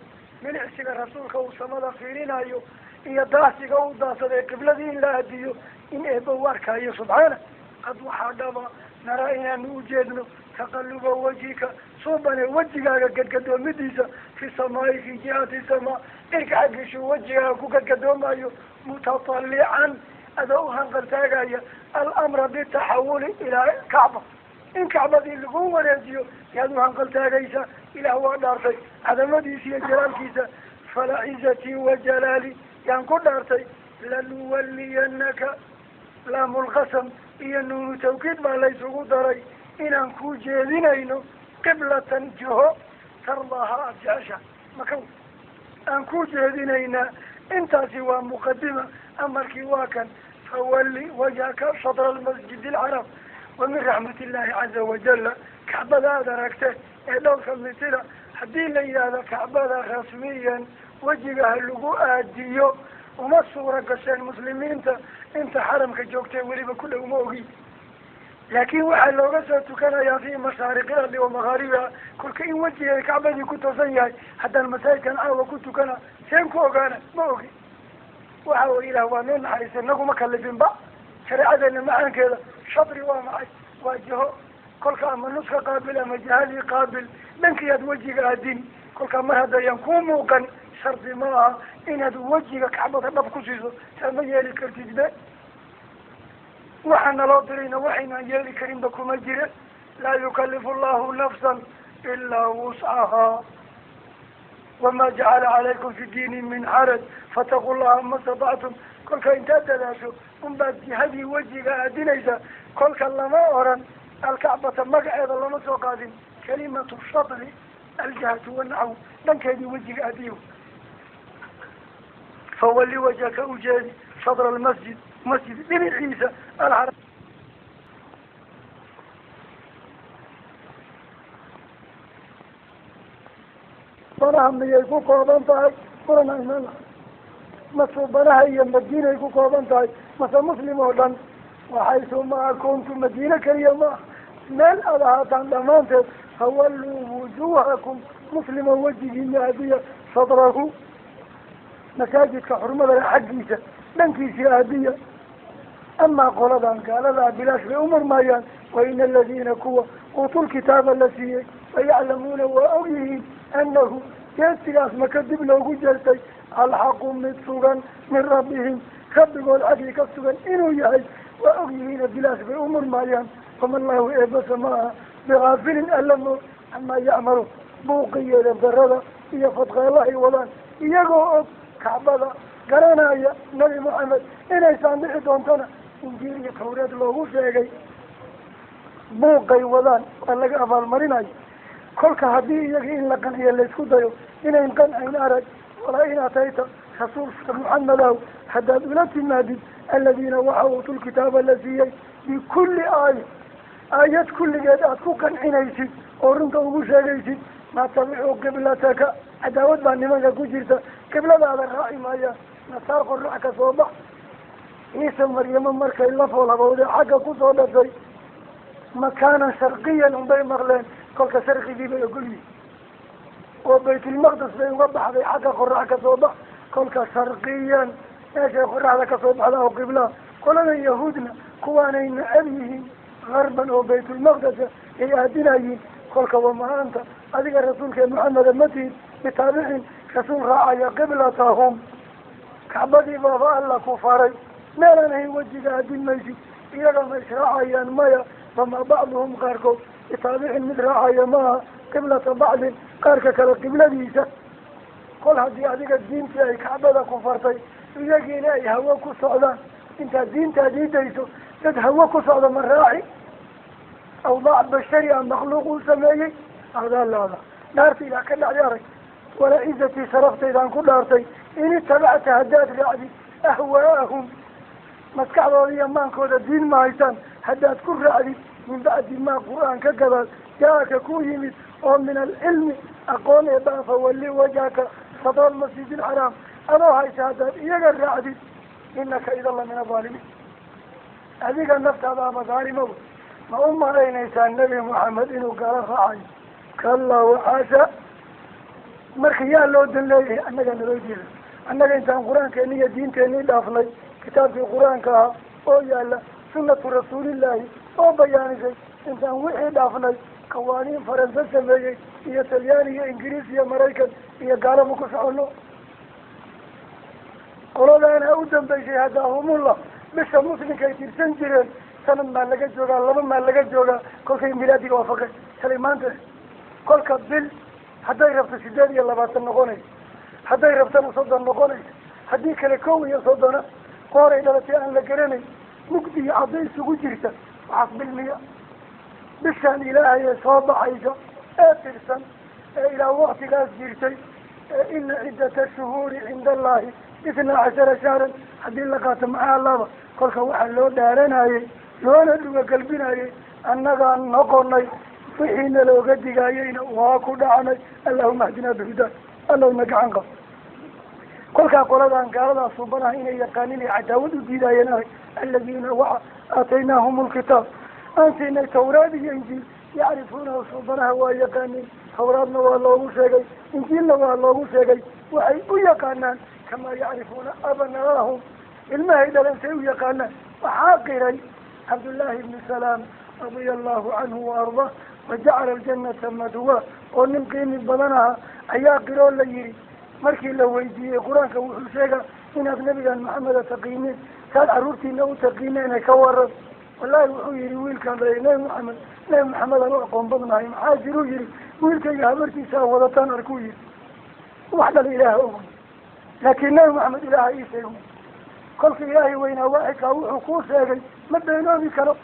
milicsiga rasuulka uu samada fiirinayo iyo daasiga uu daasaday qibladii in la aadiyo, in eeba u arkaayo subxaana. Qad, waxaa dhaba, naraa, inaanu ujeedno, taqaluba wajhika, suubane wejigaaga gadgadoomidiisa, fi samaai, fi jihati samaa, cirka xaggiisuu wejigaaga ku gadgadoomayo, mutatallican, adoo u hanqaltaagaya, alamra bitaxawuli ilaa kacba, in kacbadii lagu wareejiyo yaad u hanqaltaagaysaa. Ilaah waa dhaartay cadamadiisa iyo jalaalkiisa. Fala cizatii wa jalaali, yaan ku dhaartay, lanuwaliyanaka, laamulqasam iyo nuunu tawkiid baa laysugu daray, inaan ku jeedinayno, qiblatan, jiho, tardaaha, aada jecesha, makaw aan ku jeedinaynaa. Intaasi waa muqadima. Amarkii waa kan: fawalli wajhaka shatra almasjid alxaram. Wa min raxmat illahi caza wajala, kacbada aada aragte ee dhowrka mitida, haddii la yidhaahdo kacbada rasmiyan wejiga ha lagu aadiyo, uma suura gasheen muslimiinta inta xaramka joogtee weliba ku dhow, ma ogi. Laakiin waxaa looga soo tukanayaa fi mashaariqi ardi wa makaaribiha. Kolka in wejiga kacbadii ku toosan yahay haddaan masaajidkan caawa ku tukana, seen ku ogaana? Ma ogi. Waxa way ilaah waa noo naxariistay, naguma kalifinba. Shareecadeena macaankeeda, shadri waa maxay? Waa jiho. Kolka ama nuska qaabil ama jihadii qaabil, dhankiiaad wejiga aadin. Kolkaa mar haddayaan kuu muuqan shardi ma aha inaad wejiga kacbada dhab ku siiso, taa ma yeeli kartid be. Waxaa naloo dirayna waxaynaan yeeli karinba kuma jira. Laa yukalifu allahu nafsan ilaa wuscahaa wamaa jacala calaykum fi diini min xaraj fataquu llaha ma statactum. Kolka intaad dadaasho unbaad jihadii wejiga aadinaysaa. Kolka lama oran alkacbata magaceeda lama soo qaadin, kalimatu shatri aljahatu wanaxwu dhankeedii wejiga aadiyo. Fawalli wajhaka ujeedi shatra almasjid, masjid dhinaciisa alxaram. Banaha miyay ku kooban tahay? Qurana iman mase banaha iyo madiinay ku kooban tahay? Mase muslim oo dhan? Waxaysu maa kuntu madiine keliya maaha, meel aad ahaataan dhammaanteed. Fawalluu wujuuhakum, muslimo wejigiina aadiya shatrahu, masaajidka xurmada xaggiisa dhankiisii aadiya. Amaa qoladan gaaladaa bilaash bay umurmayaan. Waina aladiina kuwa uutul kitaaba la siiyey layaclamuuna waa og yihiin annahu jeestigaas maka dib loogu jeestay alxaqu mid sugan min rabbihim, rabbigood xaggii ka sugan inuu yahay waa og yihiina bilaash bay umurmayaan. Wama allahu eebasa ma aha bigaafilin allamo camaa yacmalu, buuqiyeeda darada iyo fadqeelahay wadaan iyagoo og kacbada garanaya nabi Maxamed inaysaan dhici doontana injiil iyo tawreed loogu sheegay, buuqay wadaan waa laga abaalmarinayo. Kolka haddii iyaga in la qanciyo laysku dayo inayn qancayn arag. Walaa in atayta rasuulka Muxamedow haddaad ula timaadid aladiina waxa uutul kitaaba la siiyey bikulli aaya, aayad kulligeed aad ku qancinaysid oo runta ugu sheegaysid, maa tabicuu qiblataka, cadaawad baa nimanka ku jirta, qibladaada raaci maayaan. Nasaar qorax ka soo bax, Ciise Maryamo markay la fool habowday xagga kusoo dhashay makaanan sharqiyan unbay maqleen, kolka sharqigii bay ogol yihin oo baytulmaqdis bay uga baxday xagga qorax ka soo bax. Kolka sharqiyan meeshay qoraxda kasoo baxda oo qiblaha. Qoladan yahuudna kuwaanay nacab yihiin garban oo baytulmaqdisa ay aadinayiin. Kolka wamaa anta adiga rasuulka Maxameda ma tihid bitaabicin rasuul raacaya qiblatahum, kacbadii baaba alla ku faray meelaan ahayn wejiga aadin maysid, iyaga ma israacayaan maya. Famaa bacduhum qaarkood bitaabicin mid raacaya maaha qiblata bacdin qaarka kale qibladiisa. Kol haddii adiga diintii ay kacbada ku fartay iyagiina ay hawo ku socdaan, intaad diintaa diidayso dad hawo ku socda ma raaci. Awdaac bashari a makhluuq uu sameeyey adaa laada dhaarta ilaah ka dhacday arag. Walaa cizatii sharaftaydan ku dhaartay in itabacta haddaad raacdid ahwaa'ahum, maskaxdooda iyo maankooda diin ma haystaan, haddaad ku raacdid min bacdi maa qur-aan ka gadaal jaa-aka ku yimid oo min alcilmi aqoon ee baa, fawalli wajhaka shatra almasjid alxaraam, adoo haysa haddaad iyaga raacdid inaka idan la min adaalimiin, adiga naftaada ama dhaalimow. Ma u malaynaysaa nebi Maxamed inuu gaalo raacayo? Kallaa waxaasha. Marka yaa loo dan leeyahay? Annagaa naloo jeeda. Annaga intaan qur-aankeeni iyo diinteenii dhaafnay, kitaabkii qur-aanka ahaa oo yaala, sunnatu rasuulillaahi oo bayaanisay, intaan wixii dhaafnay qawaaniin Faransa sameeyey iyo Talyaani iyo Ingiriis iyo Maraykan iyo gaalama ku soconno. Qoladaana u dambeysay hadaahumullah bisha muslimkay tirsan jireen, sanad maa laga joogaa, laba maa laga joogaa, kolkay milaadiga waafaqeen shalay maanta. Kolka bil hadday rabto 28 noqonaysa, hadday rabtana 30 noqonaysa, haddii kale 31 qooray dhalatay aan la garanayn, mugdi iyo caddo isugu jirta, waxaas bil miya? Bishaan ilaahay ee soo baxaysa ee tirsan ee ilaa waktigaas jirtay ee ina ciddata shuhuuri cinda allahi 12 shahran haddii la qaato maxaa laba. Kolka waxaa loo dhaaranayey loona dhuga galbinayey annagaan noqonay, wixiina looga digaayeyna waa ku dhacnay. Allahuma ahdinaa bihudaa, allahuna gacan qab. Kolkaa qoladan gaaladaa suubanaha inay yaqaanin ay cadaawad u diidaayeen arag. Aladiina waxa aataynaahum lkitaab aan siinay tawraad iyo injiil, yacrifuunahu suubanaha waa yaqaanin, tawraadna waa loogu sheegay, injiilna waa loogu sheegay. Waxay u yaqaanaan kamaa yacrifuuna abnaahum, ilmahay dhaleen say u yaqaanaan. Waxaa qiray Cabdullaahi ibnu Salaam radia allahu canhu wa ardaa, wajacala aljanata madwa, oo nin qiimi badan ahaa ayaa qiroo la yihi markii la weydiiyey qur-aanka wuxuu sheegaa inaad nabigan maxameda taqiineen saad carruurtiina u taqiineene ka waran wallahi wuxuu yihi wiilkaan dhalay nabi maxamed nabi maxamedaan u aqoon badnahay maxaa jiruu yihi wiilkayga habartiisa a wadataan arkuu yihi wax dhala ilaaha ogoy laakiin nabi maxamed ilaaha ii sheego kolka ilaahay weynaa waaxidkaa wuxuu kuu sheegay ma beenoobi karo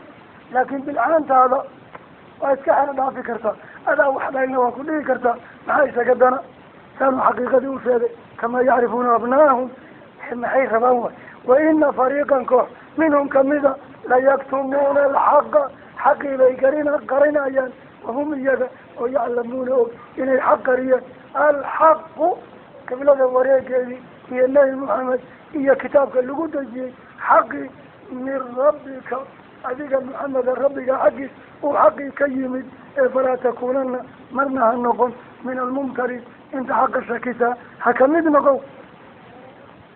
laakiin bilcaantaada waa iska xero dhaafi kartaa adaa wax dhalina waa ku dhihi kartaa maxaa isaga dana saanu xaqiiqadii u sheegay kamaa yacrifuuna abnaahum maxay rabaan waay wa ina fariiqan koox minhum kamida layaktumuuna alxaqa xaqii bay qarinayaan wahum iyaga oo yaclamuuna og inay xaq qariyaan alxaqu qiblada wareegeedii iyo nabi maxamed iyo kitaabka lagu dejiyey xaqii min rabbika adiga maxameda rabbiga xaggiis uu xaqii ka yimid ee falaa takuunana marna ha noqon min almumtarin inta xaqa shakisaa ha kamid noqon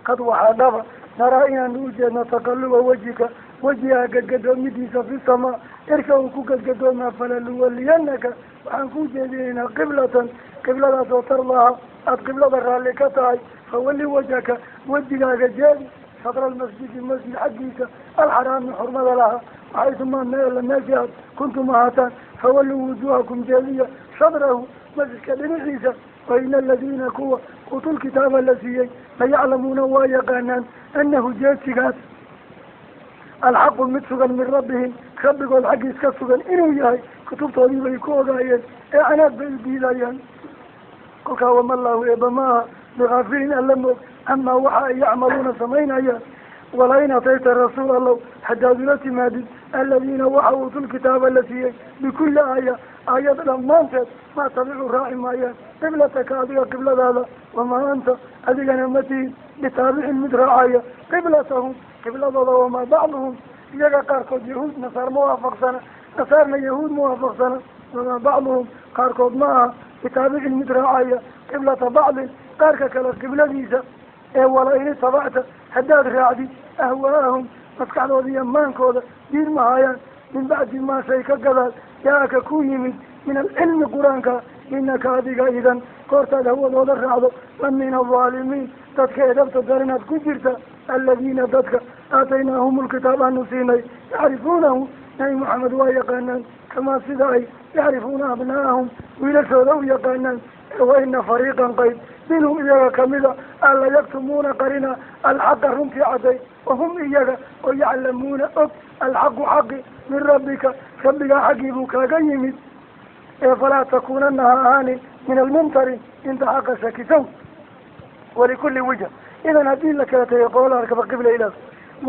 qad waxaa dhaba naraa inaanu ujeedno taqaluba wejika wejigaa gadgadoomidiisa fi samaa irka uu ku gadgadoomaa falanuwaliyanaka waxaan ku jeedinaynaa qiblatan qibladaas oo tardaha aada qiblada raalli ka tahay fawalli wajhaka wejigaaga jeedi shatra almasjidi masjid xaggiisa alxaraami xurmada lahaa waxaytumaa meela meeshii aad kuntum ahaataan fawalluu wujuuhakum jeediya shadrahu masjidka dhinaciisa waina aladiina kuwa uutul kitaaba la siiyey layaclamuuna waa yaqaanaan anahu jeedsigaas alxaqu mid sugan min rabbihim rabbigood xaggiis ka sugan inuu yahay kutubtoodii bay ku ogaayeen ee canaad bay u diidayaan kolkaa wamallaahu eeba maaha bikaafilin alla moog amaa waxa ay yacmaluuna samaynayaan walain atayta rasuul allow haddaad ula timaadid aladiina waxa uutul kitaaba la siiyey bikulli aaya aayad dhammaanteed maa tabicuu raaci maayaan qiblataka adiga qibladaada wamaa anta adigana ma tihid bitaabicin mid raacaya qiblatahum qibladooda wamaa bacduhum iyaga qaarkood yahuud nasaar ma waafaqsana nasaarna yahuud ma waafaqsana wamaa bacduhum qaarkood ma aha bitaabicin mid raacaya qiblata bacdin qaarka kale qibladiisa ee wala in itabacta haddaad raacdid ahwaahum maskaxdooda iyo maankooda diin mahaayaan min bacdi maa shay ka gadaal jaa-aka ku yimid min alcilmi qur-aanka inaka adiga idan goortaad hawadooda raacdo la min alظaalimiin dadka edabta darinaad ku jirta aladiina dadka aataynaahum lkitaab aanu siinay yacrifuunahu nabi maxamed waa yaqaanaan kamaa sida ay yacrifuuna abnaa'ahum wiilashooda u yaqaanaan waina fariiqan qayb minhum iyaga kamida alla yaktumuuna qarina alxaqa runtii cadday wahum iyaga oo yaclamuuna og alxaqu xaqi min rabbika rabbigaa xaggii buu kaaga yimid ee falaa takuunana ha ahaanin min almumtarin inta xaqa shakisow walikulli wija idan haddii la kala tagay qola la arkaba qibla ilaah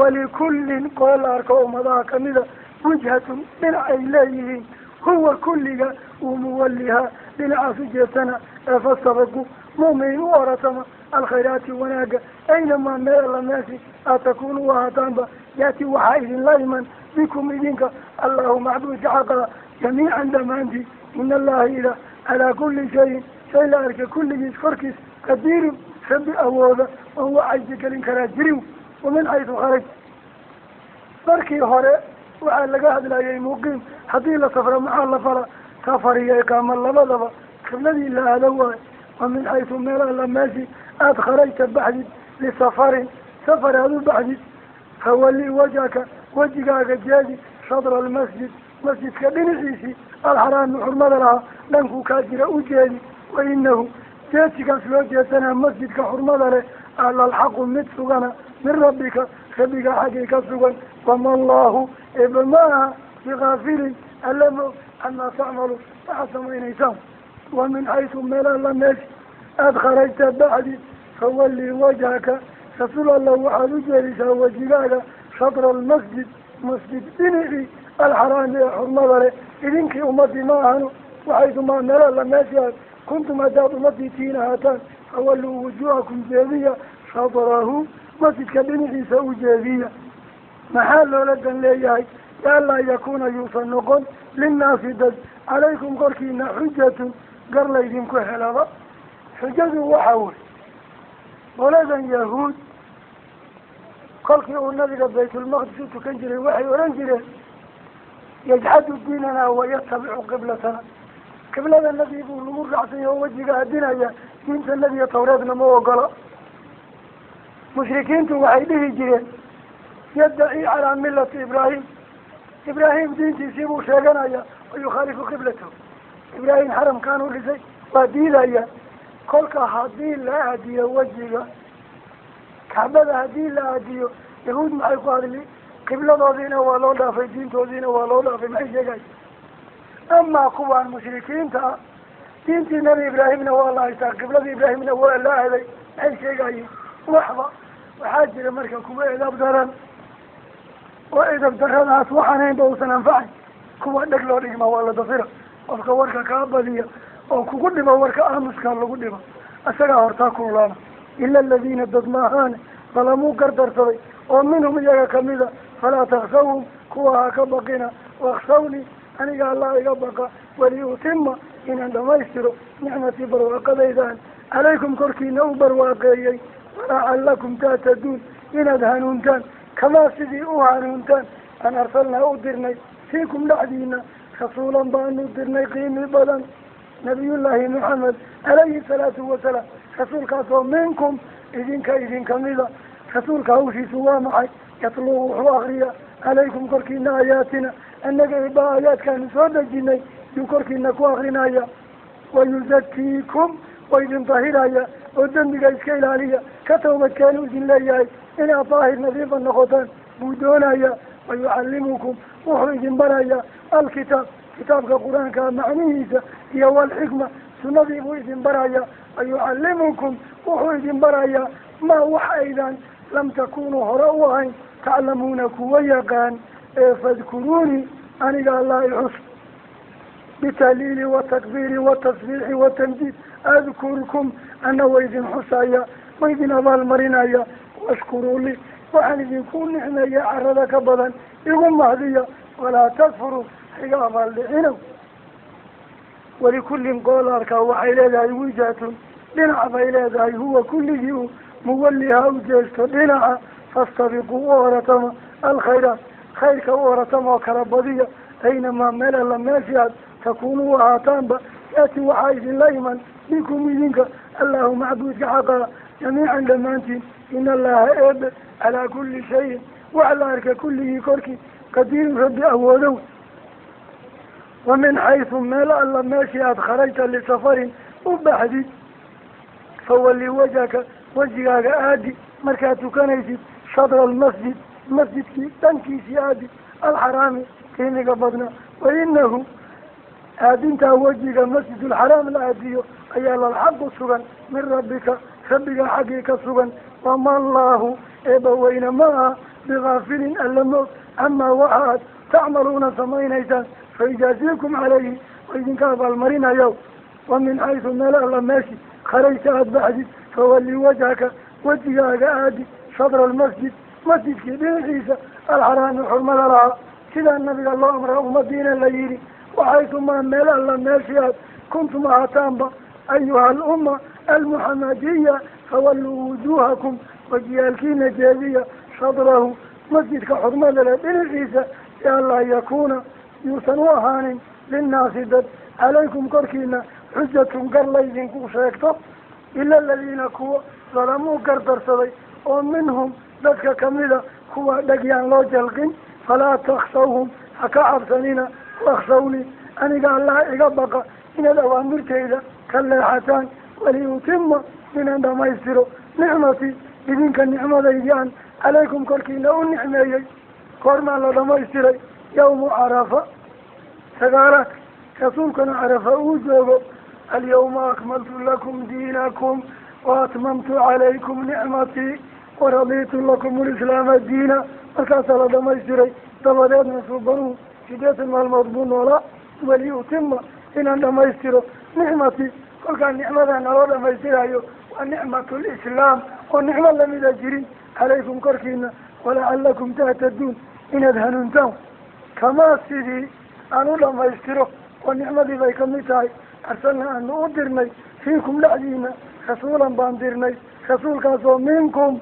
walikullin qola la arko ummadaha kamida wijhatun dhinac ay leeyihiin huwa kulliga uu muwalihaa dhinacaas u jeesana ee fastabiqu mu'miniin u oratama alkhayraati wanaaga aynamaa meel alla meeshi aad takuunu ahaataanba yaati waxaa idinla iman bikum idinka allahu macbuudka xaqaa jamiican dhammaantii in allaha ilah calaa kulli shayin shay la arka kulligiis korkiis qadiirun rabbi awooda oon wacaysi gelin karaa jirin wamin xaysu kharaj markii hore waxaa laga hadlayay muqiim haddii la safra maxaa la fala safar iyo iqaamo labadaba qibladii la aado waayo wa min xaysu meel alla meeshi aada kharajta baxdid lisafarin safar aada u baxdid fawalli wajhaka wejigaaga jeedi shadra almasjid masjidka dhinaciisii alxaraami xurmada lahaa dhankuu kaa jira u jeedi wa inahu jeedsigaas loo jeesanaa masjidka xurmada leh alalxaqu mid sugana min rabbika rabbiga xaggii ka sugan wama allahu eba ma aha bikaafilin alla moog camaa tacmalu waxaad samaynaysaan wa min xaysu meel alla meeshi aada kharajta bacdi fawalli wajhaka rasuul allah waxaad u jeedisaa wejigaaga shatra almasjid masjid dhinacii alxaraami ee xurmada leh idinkii ummadii ma ahano waxaytumaa meel alla meeshi aad kuntum haddaad ummadii tiin ahaataan fawalluu wujuuhakum jeediya shadrahu masjidka dhinaciisa u jeediya maxaa loola dan leeyahay lianlaa yakuuna yuusan noqon linnaasi dad calaykum korkiina xujatun gar laydinku helaba xujadu waxa wey qoladan yahuud kolkii uu nabiga baytulmaqdis u tukan jiray waxay odhan jireen yajxadu diinanaa wayatabicu qiblatana Qiblada nabi buu lagu raacsan yahay oo wejiga aadinaya. Diinta nebiga Tawreedna ma ogola. Mushrikiintu waxay dhihi jireen yaddaci calaa millati Ibraahim, Ibraahim diintiisii buu sheeganaya, wa yukhaalifu qiblatahu. Ibraahim xaramkaan u dhisay waa diidaya. Kolka haddii la aadiyo wejiga Kacbada, haddii la aadiyo, Yahuud maxay ku hadli? Qibladoodiina waa loo dhaafay, diintoodiina waa loo dhaafay, maxay sheegaya? Amaa kuwaan mushrikiinta ah, diintii Nebi Ibraahimna waa la haystaa, qibladii Ibraahimna waa la aaday, maxay sheegayeen? Waxba. Waxaa jira marka kuwa edab daran oo edab daradaas waxaanaynba uusan anfacayn. Kuwa dheg loo dhigma waa la dafira. Qofka warka kaa badiya oo kugu dhibo, warka aamuskaa lagu dhibo, isagaa hortaa kululaana. Ila aladiina dad maahaane dalamuu gardarsaday oo minhum iyaga kamida, falaa taksawhum, kuwa ha ka baqina, waksawni, aniga Allah iga baqa, waliutima, inaan dhamaystiro, nicmatii, barwaaqadaydaan, calaykum, korkiina u barwaaqeeyey, walacalakum tahtaduun, inaad hanuuntaan, kamaa sidii u hanuuntaan an arsalnaa u dirnay fiikum dhexdiina rasuulan baanu dirnay qiimi badan, Nabiyullaahi Maxamed calayhi salaatu wasalaam. Rasuulkaasoo minkum idinka idinkamida. Rasuulka hawshiisu waa maxay? Yatluu, wuxuu akriyaa, calaykum, korkiina, aayaatina, annaga ibaa aayaadkaanu soo dejinay yuu korkiina ku akrinaya, wayuzakiikum, wa idin dahiraya oo dembiga iska ilaaliya, ka tawbadkeenu idin leeyahay, inaad daahir nadiifa noqotaan buu doonaya. Wayucallimukum, wuxuu idin barayaa, alkitaab, kitaabka Qur-aanka macnihiisa, iyo walxikma, sunadii buu idin barayaa. Wayucallimukum, wuxuu idin barayaa, maa wax aydan lam takunuu hore u ahayn taclamuuna kuwa yaqaan. Ee fadkuruunii, aniga Allah ixus, bitahliili watakbiiri watasbiixi watamjiid, adkurkum, ana wa idin xusaya, wa idin abaalmarinaya. Washkuruu li, waxaan idinku nicmeeya carada ka badan igu mahdiya, walaa takfuruu, iga abaaldhicinow. Walikullin qool arkaa waxay leedahay wijhatun, dhinac bay leedahay, huwa kulligii u muwalliha u jeesto dhinaca. Fastabiquu, u oratama, alkhayraat, khayrka u oratama oo kala badiya. Aynamaa, meel alla meeshii aad takuunuu ahaataanba, yaati, waxaa idinla iman, bikum, idinka, Allahu macbuudka xaqaa, jamiican, dhammaantiin. In Allaha eebe calaa kulli shayin, wax la arka kulligii korkii, qadiirun, rabbi awoodow. Wa min xaysu, meel alla meeshii aada kharajta lisafarin u baxdid, fawalli wajhaka, wejigaaga aadi markaad tukanaysid, shadra almasjid, masjidkii dhankiisii aadi, alxaraami, qiimiga badnaa. Wa inahu, aadintaa wejiga masjidulxaraam la aadiyo ayaa lalxaqu sugan, min rabbika, rabbigaa xaggii ka sugan. Wama allaahu, eeba weyne ma aha, bigaafilin, alla moog, camaa waxa aad tacmaluuna samaynaysaan, fayujaaziikum calayhi, wa idinka abaalmarinayo. Wa min xaysu, meel alla meeshi, kharajta aada baxdid, fawalli wajhaka, wejigaaga aadi, shadra almasjid, masjidkii dhinaciisa, alxaraami, xurmada lahaa. Sidaa nabiga loo amraa ummadiina la yidhi. Waxaysumaa, meel alla meeshii aad kuntum ahaataanba, ayuha alumma almuxamadiya, fawalluu wujuuhakum, wajiyaalkiina jeediya, shadrahu, masjidka xurmada leh dhinaciisa, lianlaa yakuuna, yuusan u ahaanin, linnaasi, dad, calaykum, korkiina, xujatun, gar laydinku sheegto, ila aladiina, kuwa, dalamuu gardarsaday oo minhum dadka kamida, kuwa dhagyaan loo jalqin. Falaa taksawhum, ha ka cabsanina, waksawni, aniga Allah iga baqa, inaad awaamirtayda ka leexataan. Waliutima, inaan dhamaystiro, nicmatii, idinka nicmadaydii aan calaykum korkiina u nicmeeyey. Koormaan la dhamaystiray? Yawmu Carafa, sagaalaad, rasuulkana Carafa uu joogo. Alyawma akmaltu lakum diinakum waatmamtu calaykum nicmatii waraditu lakum lislaama diina. Markaasaa la dhamaystiray. Dabadeedna suubanuhu 80 maalmood buu noolaa. Waliutima, inaan dhamaystiro, nicmatii. Kolkaa nicmada naloo dhamaystirayo waa nicmatu lislaam oo nicmo lamida jirin, calaykum, korkiina, walacalakum tahtaduun, inaad hanuuntaan. Kamaa sidii aan u dhamaystiro oo nicmadii bay kamid tahay, arsalna, aanu u dirnay, fiikum, dhexdiina, rasuulan baan dirnay, rasuulkaasoo minkum,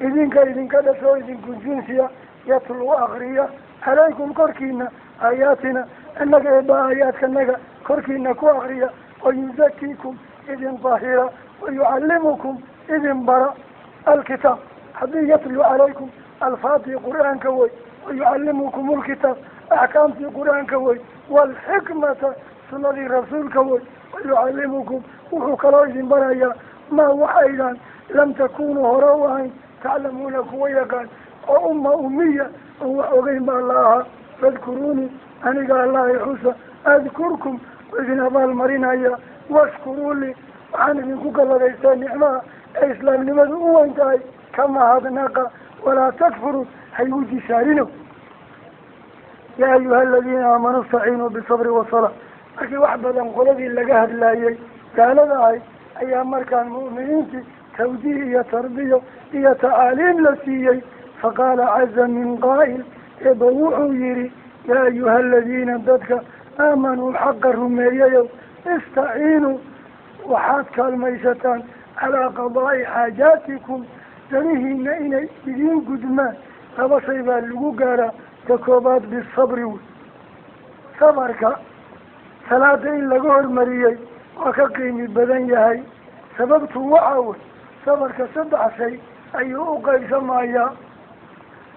idinka idinka dhasho, idinku jinsiya, yatluu, akriya, calaykum, korkiina, aayaatina, annaga eeba aayaadkanaga korkiina ku akriya, wayuzakiikum idin dahira, wayucallimukum idin bara alkitaab. Haddii yatlu calaykum alfaadii qur-aanka wey, wayucallimukum alkitaab axkaamtii qur-aanka wey, waalxikmata sunadii rasuulka wey, wayucallimukum wuxuu kaloo idin barayaa maa waxaydaan lam takunuu hore u ahayn taclamuuna kuwa yaqaan oo umma umiya oon wax ogeyn baa la ahaa. Fadkuruunii aniga allahay xusa, adkurkum idin abaalmarinaya, washkuruu lii waxaan idinku galladaystaa nicmaha ee islaamnimadu u weyn tahay, kama hadnaqa walaa takfuruu haygu jisaarino. Yaa ayuha aladiina aamanuu istaciinuu bisabri wasalaa. Markii wax badan qoladii laga hadlaayey gaalada ahay ayaa markaan mu'miniintii tawjiih iyo tarbiyo iyo tacaaliim la siiyey. Faqaala caza min qaa'il, eeba wuxuu yihi yaa ayuha aladiina dadka aamanuu xaqa rumeeyayow, istaciinuu waxaad kaalmaysataan calaa qadaa'i xaajaatikum, danihiina inay idiin gudmaan. Laba shay baa lagu gaaraa, ta koobaad bisabri wey, sabarka salaada in laga hormariyey waa ka qiimi badan yahay. Sababtu waxa wey, sabarka saddex shay ayuu u qaybsamayaa,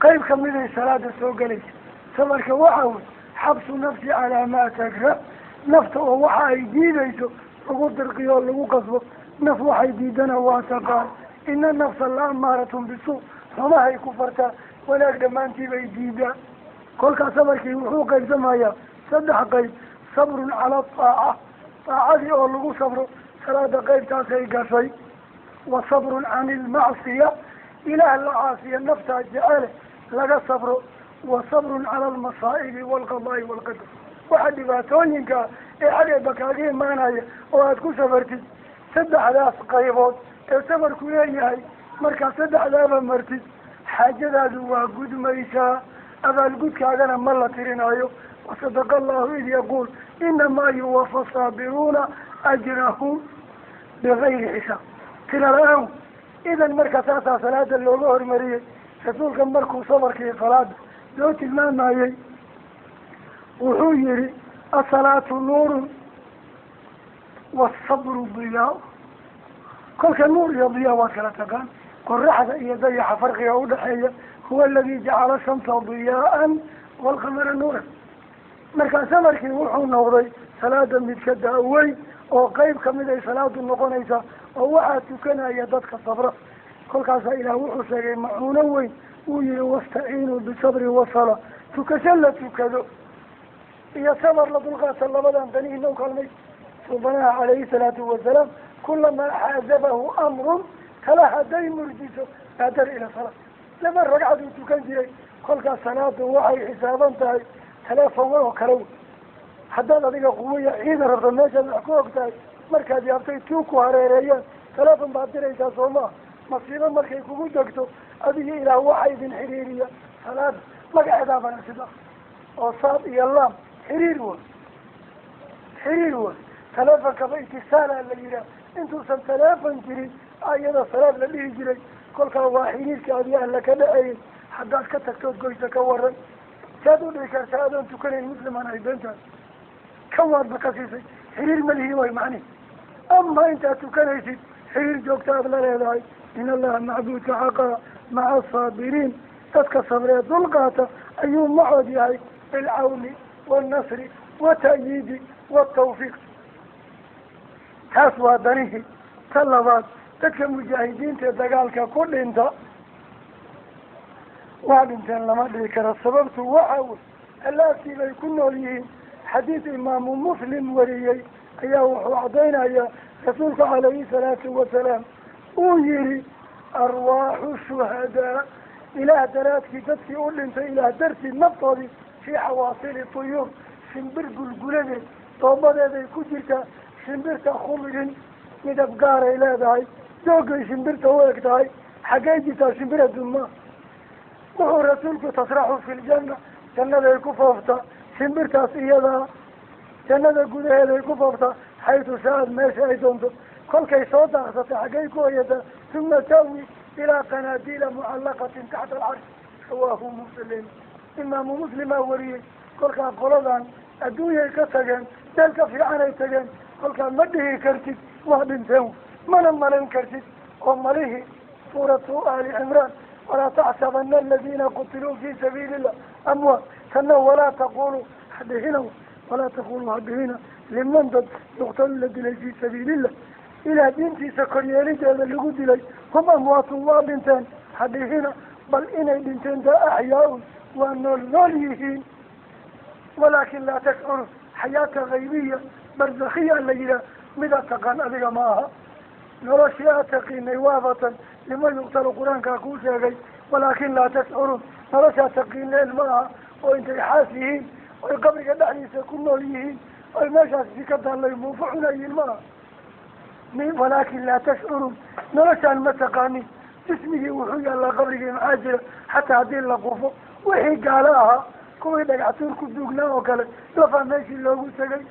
qayb kamiday salaada soo gelaysa. Sabarka waxa wey xabsu nafsi calaa maa takrah, nafta oo waxa ay diidayso lagu dirqiyo oo lagu qasbo. Naf waxay diidana waa taqaan, ina nafsa la amaaratun bisuu, xumahay ku fartaa, wanaag dhammaantii bay diidaa. Kolkaas sabarkii wuxuu qaybsamayaa saddex qayb: sabrun cala ataaca, taacadii oo lagu sabro, salaada qaybtaasay gashay; wa sabrun cani ilmacsiya, ilaah la caasiya naftaa jecele laga sabro; wa sabrun cala almasaa'ibi waalqadaa'i waalqadar, waxa dhibaatooyinkaa ee xaggeeba kaaga imaanaya oo aada ku safartid. Saddexdaas qaybood ee sabarku leeyahay, markaa saddexdaaba martid xaajadaadu waa gudmaysaa, abaalgudkaagana ma la tirinayo. Wasadaqa allahu id yaquul inamaa yuwafa saabiruuna ajrahum bigayri xisaab, tira la-aan. Idan marka saasaa salaada looga hormariyey. Rasuulka markuu sabarkii salaada loo tilmaamayey wuxuu yihi asalaatu nuurun waasabru diyaa. Kolka nuur iyo diyaa waad kala taqaan, qoraxda iyo dayaxa farqiga udhaxeeya. Huwa aladi jacala shamsa diyaaan waalqamara nuuran. Markaa sabarkii wuxuu noqday salaada mid ka daaweyn oo qeyb kamid ay salaadu noqonaysaa, oo waxaa tukanaya dadka sabra. Kolkaasaa ilaah wuxuu sheegay macuuno weyn, uu yihi wastaciinuu bisabri wasala, tukasho la tukado iyo sabar la dulqaata, labadan danihiina u kaalmay. Suubanaha calayhi salaatu wasalaam kulamaa xaasabahu amrun, tala hadday murjiso baadara ila salaa, laba ragcad uu tukan jiray. Kolkaas salaadu waxay xisaaban tahay teleefon oo kale wey. Haddaad adiga quwaya ciidan rabto meeshaad wax ku og tahay, markaad yaabtay tuu ku hareereeyaan teleefon baad diraysaa, soo maha? Masiibo markay kugu degto adiga ilaah waxa idin xiriiriya salaada, magaceedaabana sida oo saad iyo laam xiriir wa, xiriir wa. Teleefonkaba itisaala la yihaah, intuusan teleefon jirin ayada salaad la dhihi jiray. Kolkaa waa xiriirka adiga alla ka dhaceeyay. Haddaad ka tagtood goysa ka waran, saad u dhihi kartaa adoon tukanayn musliman ay beentaas kan waadba ka siisay, xiriir malihi way macnihi. Ama intaad tukanaysid xiriir joogta aad la leedahay. In allaha macbuudka xaqaa maca asaabiriin, dadka sabree dulqaata ayuu macood yahay, bilcawni waalnasri wata'yiidi watawfiiq. Taas waa danihii. Ta labaad, dadka mujaahidiinta dagaalka ku dhinta waa dhinteen lama dhihi karo. Sababtu waxa wey allaaftii bay ku nool yihiin. Xadiis imaamu Muslim wariyey ayaa wuxuu caddaynayaa rasuulka calayhi salaatu wasalaam uu yihi arwaaxu shuhadaa, ilaah daraadkii dadkii u dhintay ilaah dartii naftoodii, fii xawaasili tuyuur, shimbir gulguladeed doobadeeday ku jirtaa. Shimbirta khumrin midab gaaray leedahay, joogay shimbirta u eg tahay, xaggay jirtaa shimbir adduun maa. Wuxuu rasuulku tasraxu fi ljanna, jannaday ku fooftaa shimbirtaas iyadaa, jannada gudaheeday ku fooftaa, xaytu sha-ad meesha ay doonto. Kolkay soo daaqsatay xaggay ku hoyataa, uma tawi ilaa qanaadiila mucallaqatin taxta alcarsh. Rawaahu Muslim, imaamu Muslimaa wariyey. Kolkaa qoladan adduunyay ka tageen, Meel ka fiican ay tageen. Kolkaa ma dhihi kartid waa dhinteen, mana malayn kartid. Oo malihii suuratu Ali Cimraan, walaa taxsabana aladiina qutiluu fi sabiili illah amwaat, tanna walaa taquluu hadhihina, walaa taquluu hadhihina liman dad yuqtalu la dilay fi sabiilillah, ilaah diintiisa koryeelideeda lagu dilay, hum amwaatun waa dhinteen hadhihina, bal inay dhinteen daa axyaa-un waa nool nool yihiin. Walaakin laa tashcuru, xayaata haybiya barzakhiya la yidhaah, midaad taqaan adiga ma aha. Noloshii aad taqiinay waabatan lima yuqtalu qur-aankaa kuu sheegay, walaakin laa tashcuruun, noloshaad taqiineen ma aha. Oo intay xaas yihiin oy qabriga dhexdiisa ku nool yihiin oy meeshaasi ka taallay muufo cunayiin ma aha. Walaakin laa tashcuruun, noloshaan ma taqaanin. Jismigii wuxuu yaallaa qabrigii, maxaa jira xataa haddii la qufo wixii gaalo ahaa kuwii dhagaxtuur ku duugnaa oo kale lafaa meeshii loogu tegay.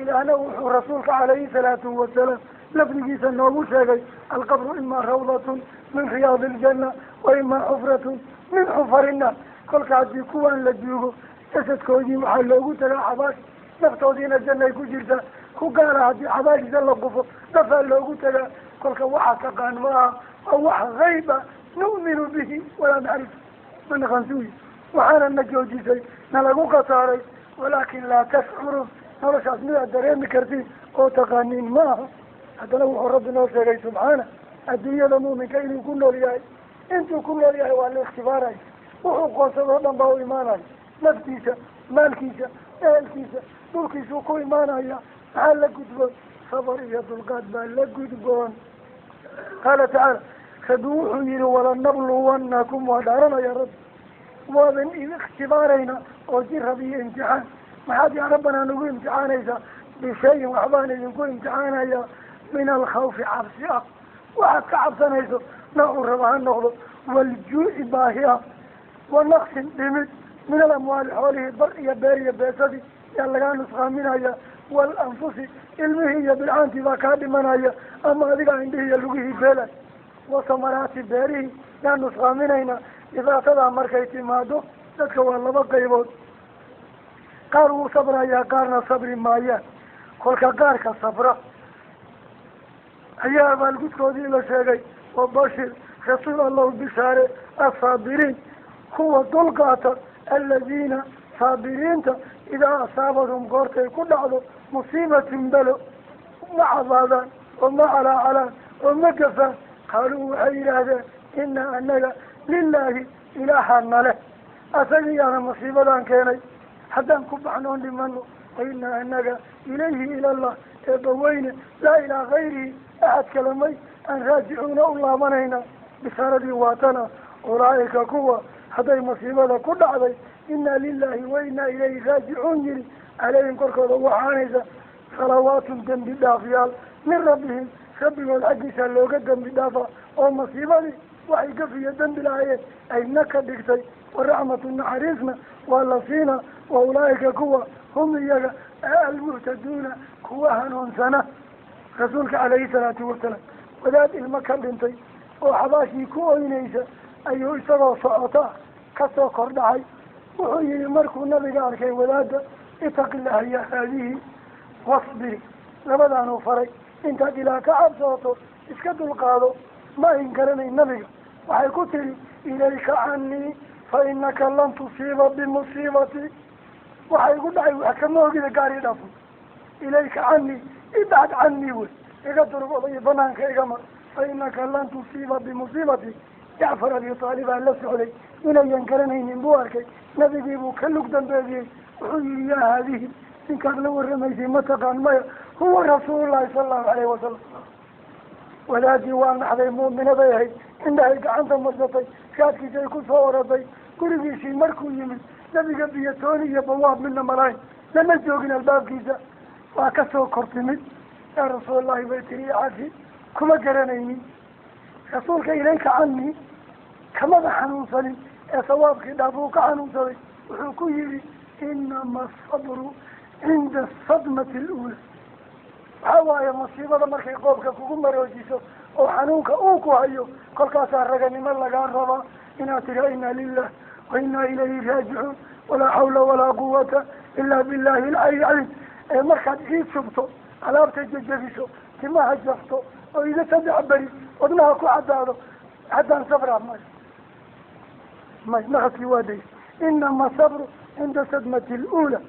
Ilaahna wuxuu rasuulka calayhi salaatu wasalaam lafdigiisa noogu sheegay, alqabru imaa rawdatun min riyaadi iljanna wa imaa xufratun min xufari nnaar. Kolka haddii kuwaan la duugo jasadkoodii waxaa loogu tagaa xabaash, naftoodiina jannay ku jirtaa. Ku gaala haddii xabaashiisa la qufo dafaa loogu tagaa. Kolka waxaa taqaan ma aha, waa wax hayba, nu'minu bihi walaa nacrif, ma naqansuuyi. Waxaana na joojisay nalagu khasaaray walaakin laa tashcuruun, noloshaas midaad dareemi kartiin oo taqaaniin ma aha. Haddana wuxuu rabbi noo sheegay subxaana, adduunyada muuminka inuu ku nool yahay, intuu ku nool yahay waa la ikhtibaaraya. Wuxuu qoonsadoo dhan baa u imaanaya, naftiisa, maalkiisa, ehelkiisa, dhulkiisuu ku imaanaya. Maxaa la gudboon? Sabar iyo dulqaad baa la gudboon. Qaala tacaala, rabbi wuxuu yihi walanabluwannakum, waa dhaaranaya rabbi, waaban ikhtibaarayna oo jirab iyo imtixaan. Maxaad yaa rabbanaa nagu imtixaanaysaa? Bishayin waxbaan idinku imtixaanayaa, min alkhawfi cabsi ah, waxaad ka cabsanayso noocuu raba ha noqdo, waljuuci baahi ah, wa naqsin dhimid, min alamwaali xoolihii bar iyo beer iyo beesadii yaa lagaa nusqaaminaya, waalanfusi ilmihii iyo bilcaantii baa kaa dhimanaya, ama adigaa indhihii iyo lugihii beelay, wasamaraati beerihii yaa nusqaaminaynaa. Dhibaatadaa markay timaado dadka waa laba qaybood, qaar wuu sabrayaa, qaarna sabri maayaan. Kolka qaarka sabra ayaa abaalgudkoodii la sheegay, wabashir rasuul allahu bishaare assaabiriin, kuwa dulqaata, aladiina saabiriinta idaa asaabathum goortay ku dhacdo musiibatun belo, ma cabaadaan oo ma calaacalaan oo ma gafaan. Qaaluu waxay yidhaahdeen inaa anaga lilaahi ilaaha nale, asagiyaana musiibadan keenay, haddaan ku baxnoon dhimano, wa inaa anaga ilayhi ilallah eebbaweyne, laa ilaa gayrihi axad kalamay aan raajicuuna u laabanayna. Bishaaradii waatana, ulaa'ika kuwa hadday masiibada ku dhacday inaa lilaahi wa inaa ilayhi raajicuun yiri, calayhim korkooda waxaanaysa salawaatun dembi dhaafyaal min rabbihim, rabbigood xaggiisa looga dembi dhaafa, oo masiibadii waxay gafiyo dembi lahaayeen ayna ka dhigtay. Waraxmatu naxariisna waa la siina. Wa ulaa'ika kuwa hum iyaga almuhtaduuna kuwa hanuunsana. Rasuulka calayhi salaatu wasalaam wadaad ilmo ka dhintay oo xabaashii ku oynaysa ayuu isagoo socota kasoo kordhacay. Wuxuu yihi markuu nabiga arkay wadaada, itaqi illaha ya haadihi wasbiri, labadaanuu faray, intaad ilaah ka cabsooto iska dulqaado. Ma ayn garanayn nabiga, waxay ku tiri ilayka canii fa inaka lan tusiiba bimusiibati, waxa igu dhacay wax kama ogida gaari dhafo. Ilayka canii, ibcad canii wey, iga durug oday banaanka iga mar, fa inaka lan tusiiba bimusiibati. Jacfar Abi Taalibaa la socday, inayan garanaynin buu arkay, nabigii buu ka lug dambeediyey. Wuxuu yihi yaa haadihi, ninkaad la waramaysay ma taqaan? Maya, huwa rasuulullahi sala allahu alayhi wasalam. Wadaadii waa naxday, mu'minaday ahayd, indhahay gacanta marsatay, raadkiisay ku soo oraday. Gurigiisii markuu yimid nabiga biyo tooni iyo bawaab midna malahayn, lama joogin albaabkiisa, waa kasoo kortimid. Yaa rasuulallahi bay tiri, cafi, kuma garanaynin. Rasuulka ilayka canii kamada xanuunsanin ee sawaabkii dhaaf uu ka xanuunsaday. Wuxuu ku yihi inama asabru cinda asadmati aluula. Waxaa waaye masiibada markay qoobka kugu maroojiso oo xanuunka uu ku hayo, kolkaasaa raganimo lagaa rabaa inaad tiraa inaa lilah wa inaa ilayhi raajicuun, walaa xawla walaa quwata ilaa billahi alcali lcaliim. Ee markaad ciid shubto, alaabta jajabiso, timaha jafto oo iga saddex beri wadnaha ku caddaado, haddaan sabraa may may naqaskii waa days. Inama sabru cinda sadmati aluula.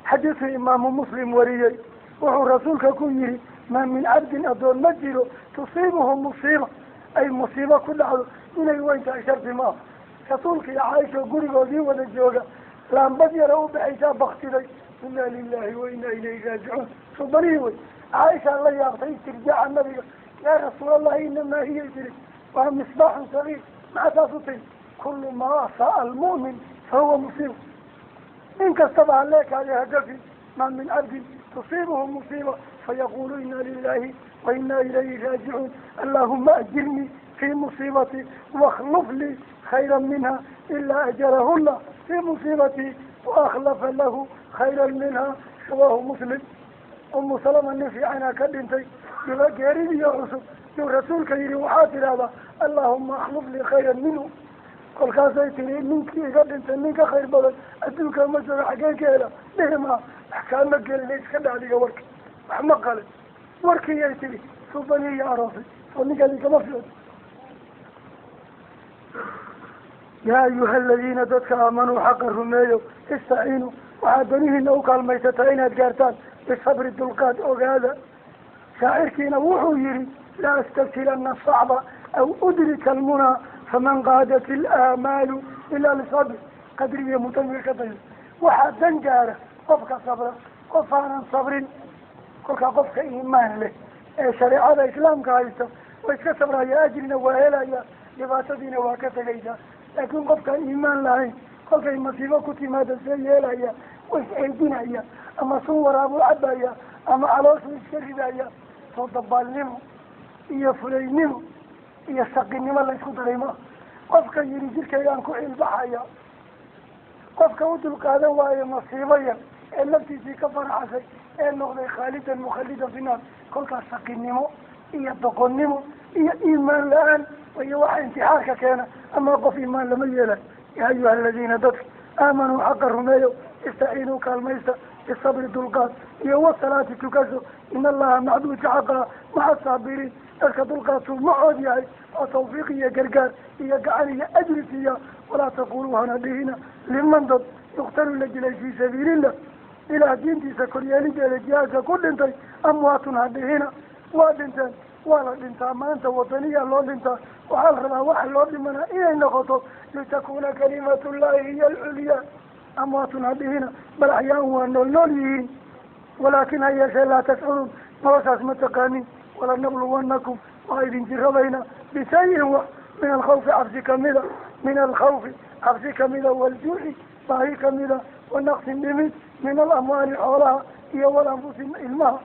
Xadiidkii imaamu Muslim wariyey wuxuu rasuulka ku yihi: maa min cabdin, addoon ma jiro, tusiibuhu musiiba, ay musiibo ku dhacdo. Inay weyn tahay shardi ma aha. Rasuulka iyo Caaisha gurigoodii wada jooga, laambad yara u baxaysaa baktiday. Inna lilahi wa inna ilayhi raajicuun. Subanihii wey Caaishaa la yaabtay istirjaaca nabiga. Yaa rasuulallahi, inamaa hiya, tiri, waa misbaaxun sagiir. Maxaa saas u tiri? Kullu maa asaaa almu'min fahuwa musiiba. In kastaba haleekaadi hagafi. Maa min cabdin tusiibuhu musiiba fayaqulu inna lilahi wa inna ilayhi raajicuun, allahuma ajirnii fii musiibatii wakhluf lii khayra minha, ilaa ajarahu llah fii musiibatii waakhlafa lahu khayra minha. Rawaahu Muslim. Umu Salama nin fiicanaa ka dhintay, dhiba geeridiyo cusub yuu rasuulka yihi: waxaad tidhahdaa, allahuma akhluf lii khayran minhu. Kolkaasay tiri: ninkii iga dhintay nin ka khayr badan adduunka ma jooga, xaggeen ka hela? Dhihi maa, wax kaama gelina, iska dhacdiga warka, wax ma qale warkiiyay tihi. Subaniya aroosay oo ninkaadi kama fiicno. Yaa ayuha aladiina, dadka, aamanuu, xaqa rumeeyo, istaciinuu, waxaad danihiina u kaalmaysataa inaad gaartaan, bisabri, dulqaad. Ogaada, shaacirkiina wuxuu yihi: la astakilana sacba aw udrika almunaa, faman qaadat ilaamaalu ilaa lisabr. Qadrigiiyo mutamiga ka dayo. Waxaa dan gaara qofka sabra, qof aanan sabrin. Kolkaa qofka iimaan leh ee shareecada islaamka haysta waa iska sabraya, ajrina waa helaya, dhibaatadiina waa ka tegaysaa. Laakiin qofkaan iimaan lahayn, kolkay masiibo ku timaada see yeelaya? Wa isceydinaya, ama sun waraabuu cabaya, ama calooshuu iska ridaya. Soo dabaalnimo iyo fulaynimo iyo saqinimo la isku daray maa. Qofka yidhi jirkaygaan ku cilbaxaya, qofka u dulqaadan waayo masiibo yar ee naftiisii ka faraxasay ee noqday khaalidan mukhalidan fi naar, kolkaas saqinimo iyo doqonnimo iyo iimaan la-aan iyo waxa intixaarka keena. Ama qof iimaan lama yeelayo. Yaa ayuha aladiina, dadka, aamanuu, xaqa rumeeyo, istaciinuu, kaalmaysta, bisabri, dulqaad, iyo wasalaati, tukasho. In allaha, macbuudka xaqaa, maca saabiriin, dadka dulqaadtuu macood yahay oo tawfiiq iyo gargaar iyo gacan iyo ajri siiya. Walaa taquluu, hana dhihina, liman dad yuqtalu, la dilay, fii sabiilillah, ilaah diintiisa koryeelideeda jihaadka ku dhintay, amwaatun ha dhihina. Waa dhinteen, waa la dhintaa. Maanta wadaniya loo dhintaa. Waxaa la rabaa waxa loo dhimanaa inay noqoto litakuna kalimatullahi hiya alculyaa. Amwaatun ha dhihina, bal axyaan, waa nool nool yihiin, walaakin ha yeeshee laa tashcuruun, noloshaas ma taqaanin. Walanabluwannakum, waa idin jirabaynaa, bishayin, wax, min alkhawfi, cabsi kamida, min alkhawfi, cabsi kamida, waljuuci, baahi kamida, wanaqsin, dhimid, min alamwaali, xoolaha, iyo walanfusi, ilmaha,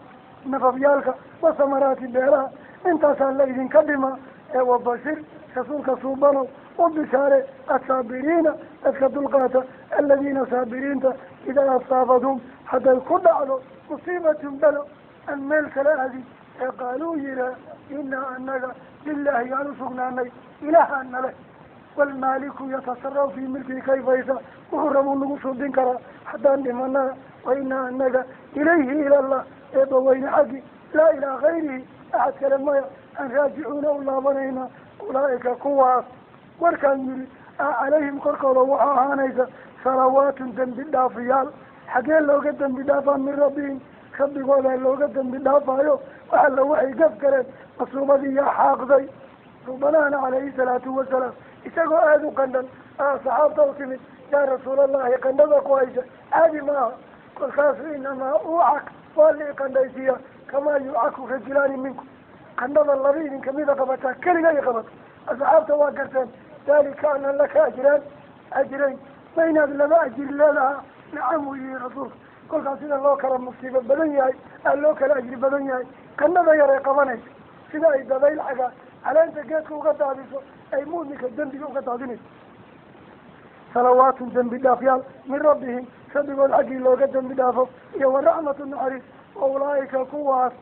nafafyaalka, wasamaraati, beeraha. Intaasaa la idinka dhimaa. Ee wabashir, rasuulka suubanow u bishaare, asaabiriina, dadka dulqaata, aladiina, saabiriinta, idaa asaabathum, hadday ku dhacdo, musiibatun, belo aan meel kala aadin ee qaaluu yihaa: inaa anaga lilaahi aan usugnaanay, ilaahaa nale, waalmaaliku yatasarafu fii milkii kayfa yashaa, wuxuu rabuu nagu suubin karaa haddaan dhimanana, wa inaa anaga ilayhi, ilallah, eebba weyne xaggi, laa ilaa gayrihi, axad kale maya, aan raajicuuna, u laabanaynaa. Ulaa'ika, kuwaas warkaan yidhi, calayhim, korkooda waxaa ahaanaysa, salawaatun, dembi dhaafiyaal. Xaggee looga dembi dhaafaa? Min rabbihim, rabbigoodaa looga dembi dhaafaayo. Waxalla waxay gaf galeen masuubadii yaa xaaqday. Suubanahana calayhi salaatu wasalaam isagoo aada u qandhan saxaabta u timid: yaa rasuulallahi, qandhada ku haysa caadi maaha. Kolkaasu: inamaa uucak, waa la iqandhaysiiya, kamaa yuucaku rajulaani minkum, qandhada laba idin kamida qabataa, keliga i qabata. Asxaabta waa garteen. Dalika ana laka ajraan, ajrayn, ma inaad laba ajir leedahaa? Nacam, uu yihi rasuulka. Kolkaas sida loo kala musiibo badan yahay aa loo kala ajri badan yahay. Qandhada yar ay qabanaysa, sida ay dabayl xagaa caleenta geedka uga daadiso, ay mu'minka dembiga uga daadinayso. Salawaatun, dembi dhaafyaal, min rabbihim, rabbigood xaggii looga dembi dhaafo, iyo waraxmatu, naxariis. Wa ulaa'ika, kuwaas,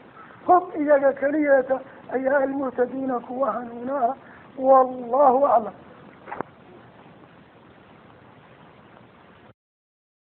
hum, iyaga keliyeeta ayaa, almuhtaduuna, kuwa hanuunaha. Wallahu aclam.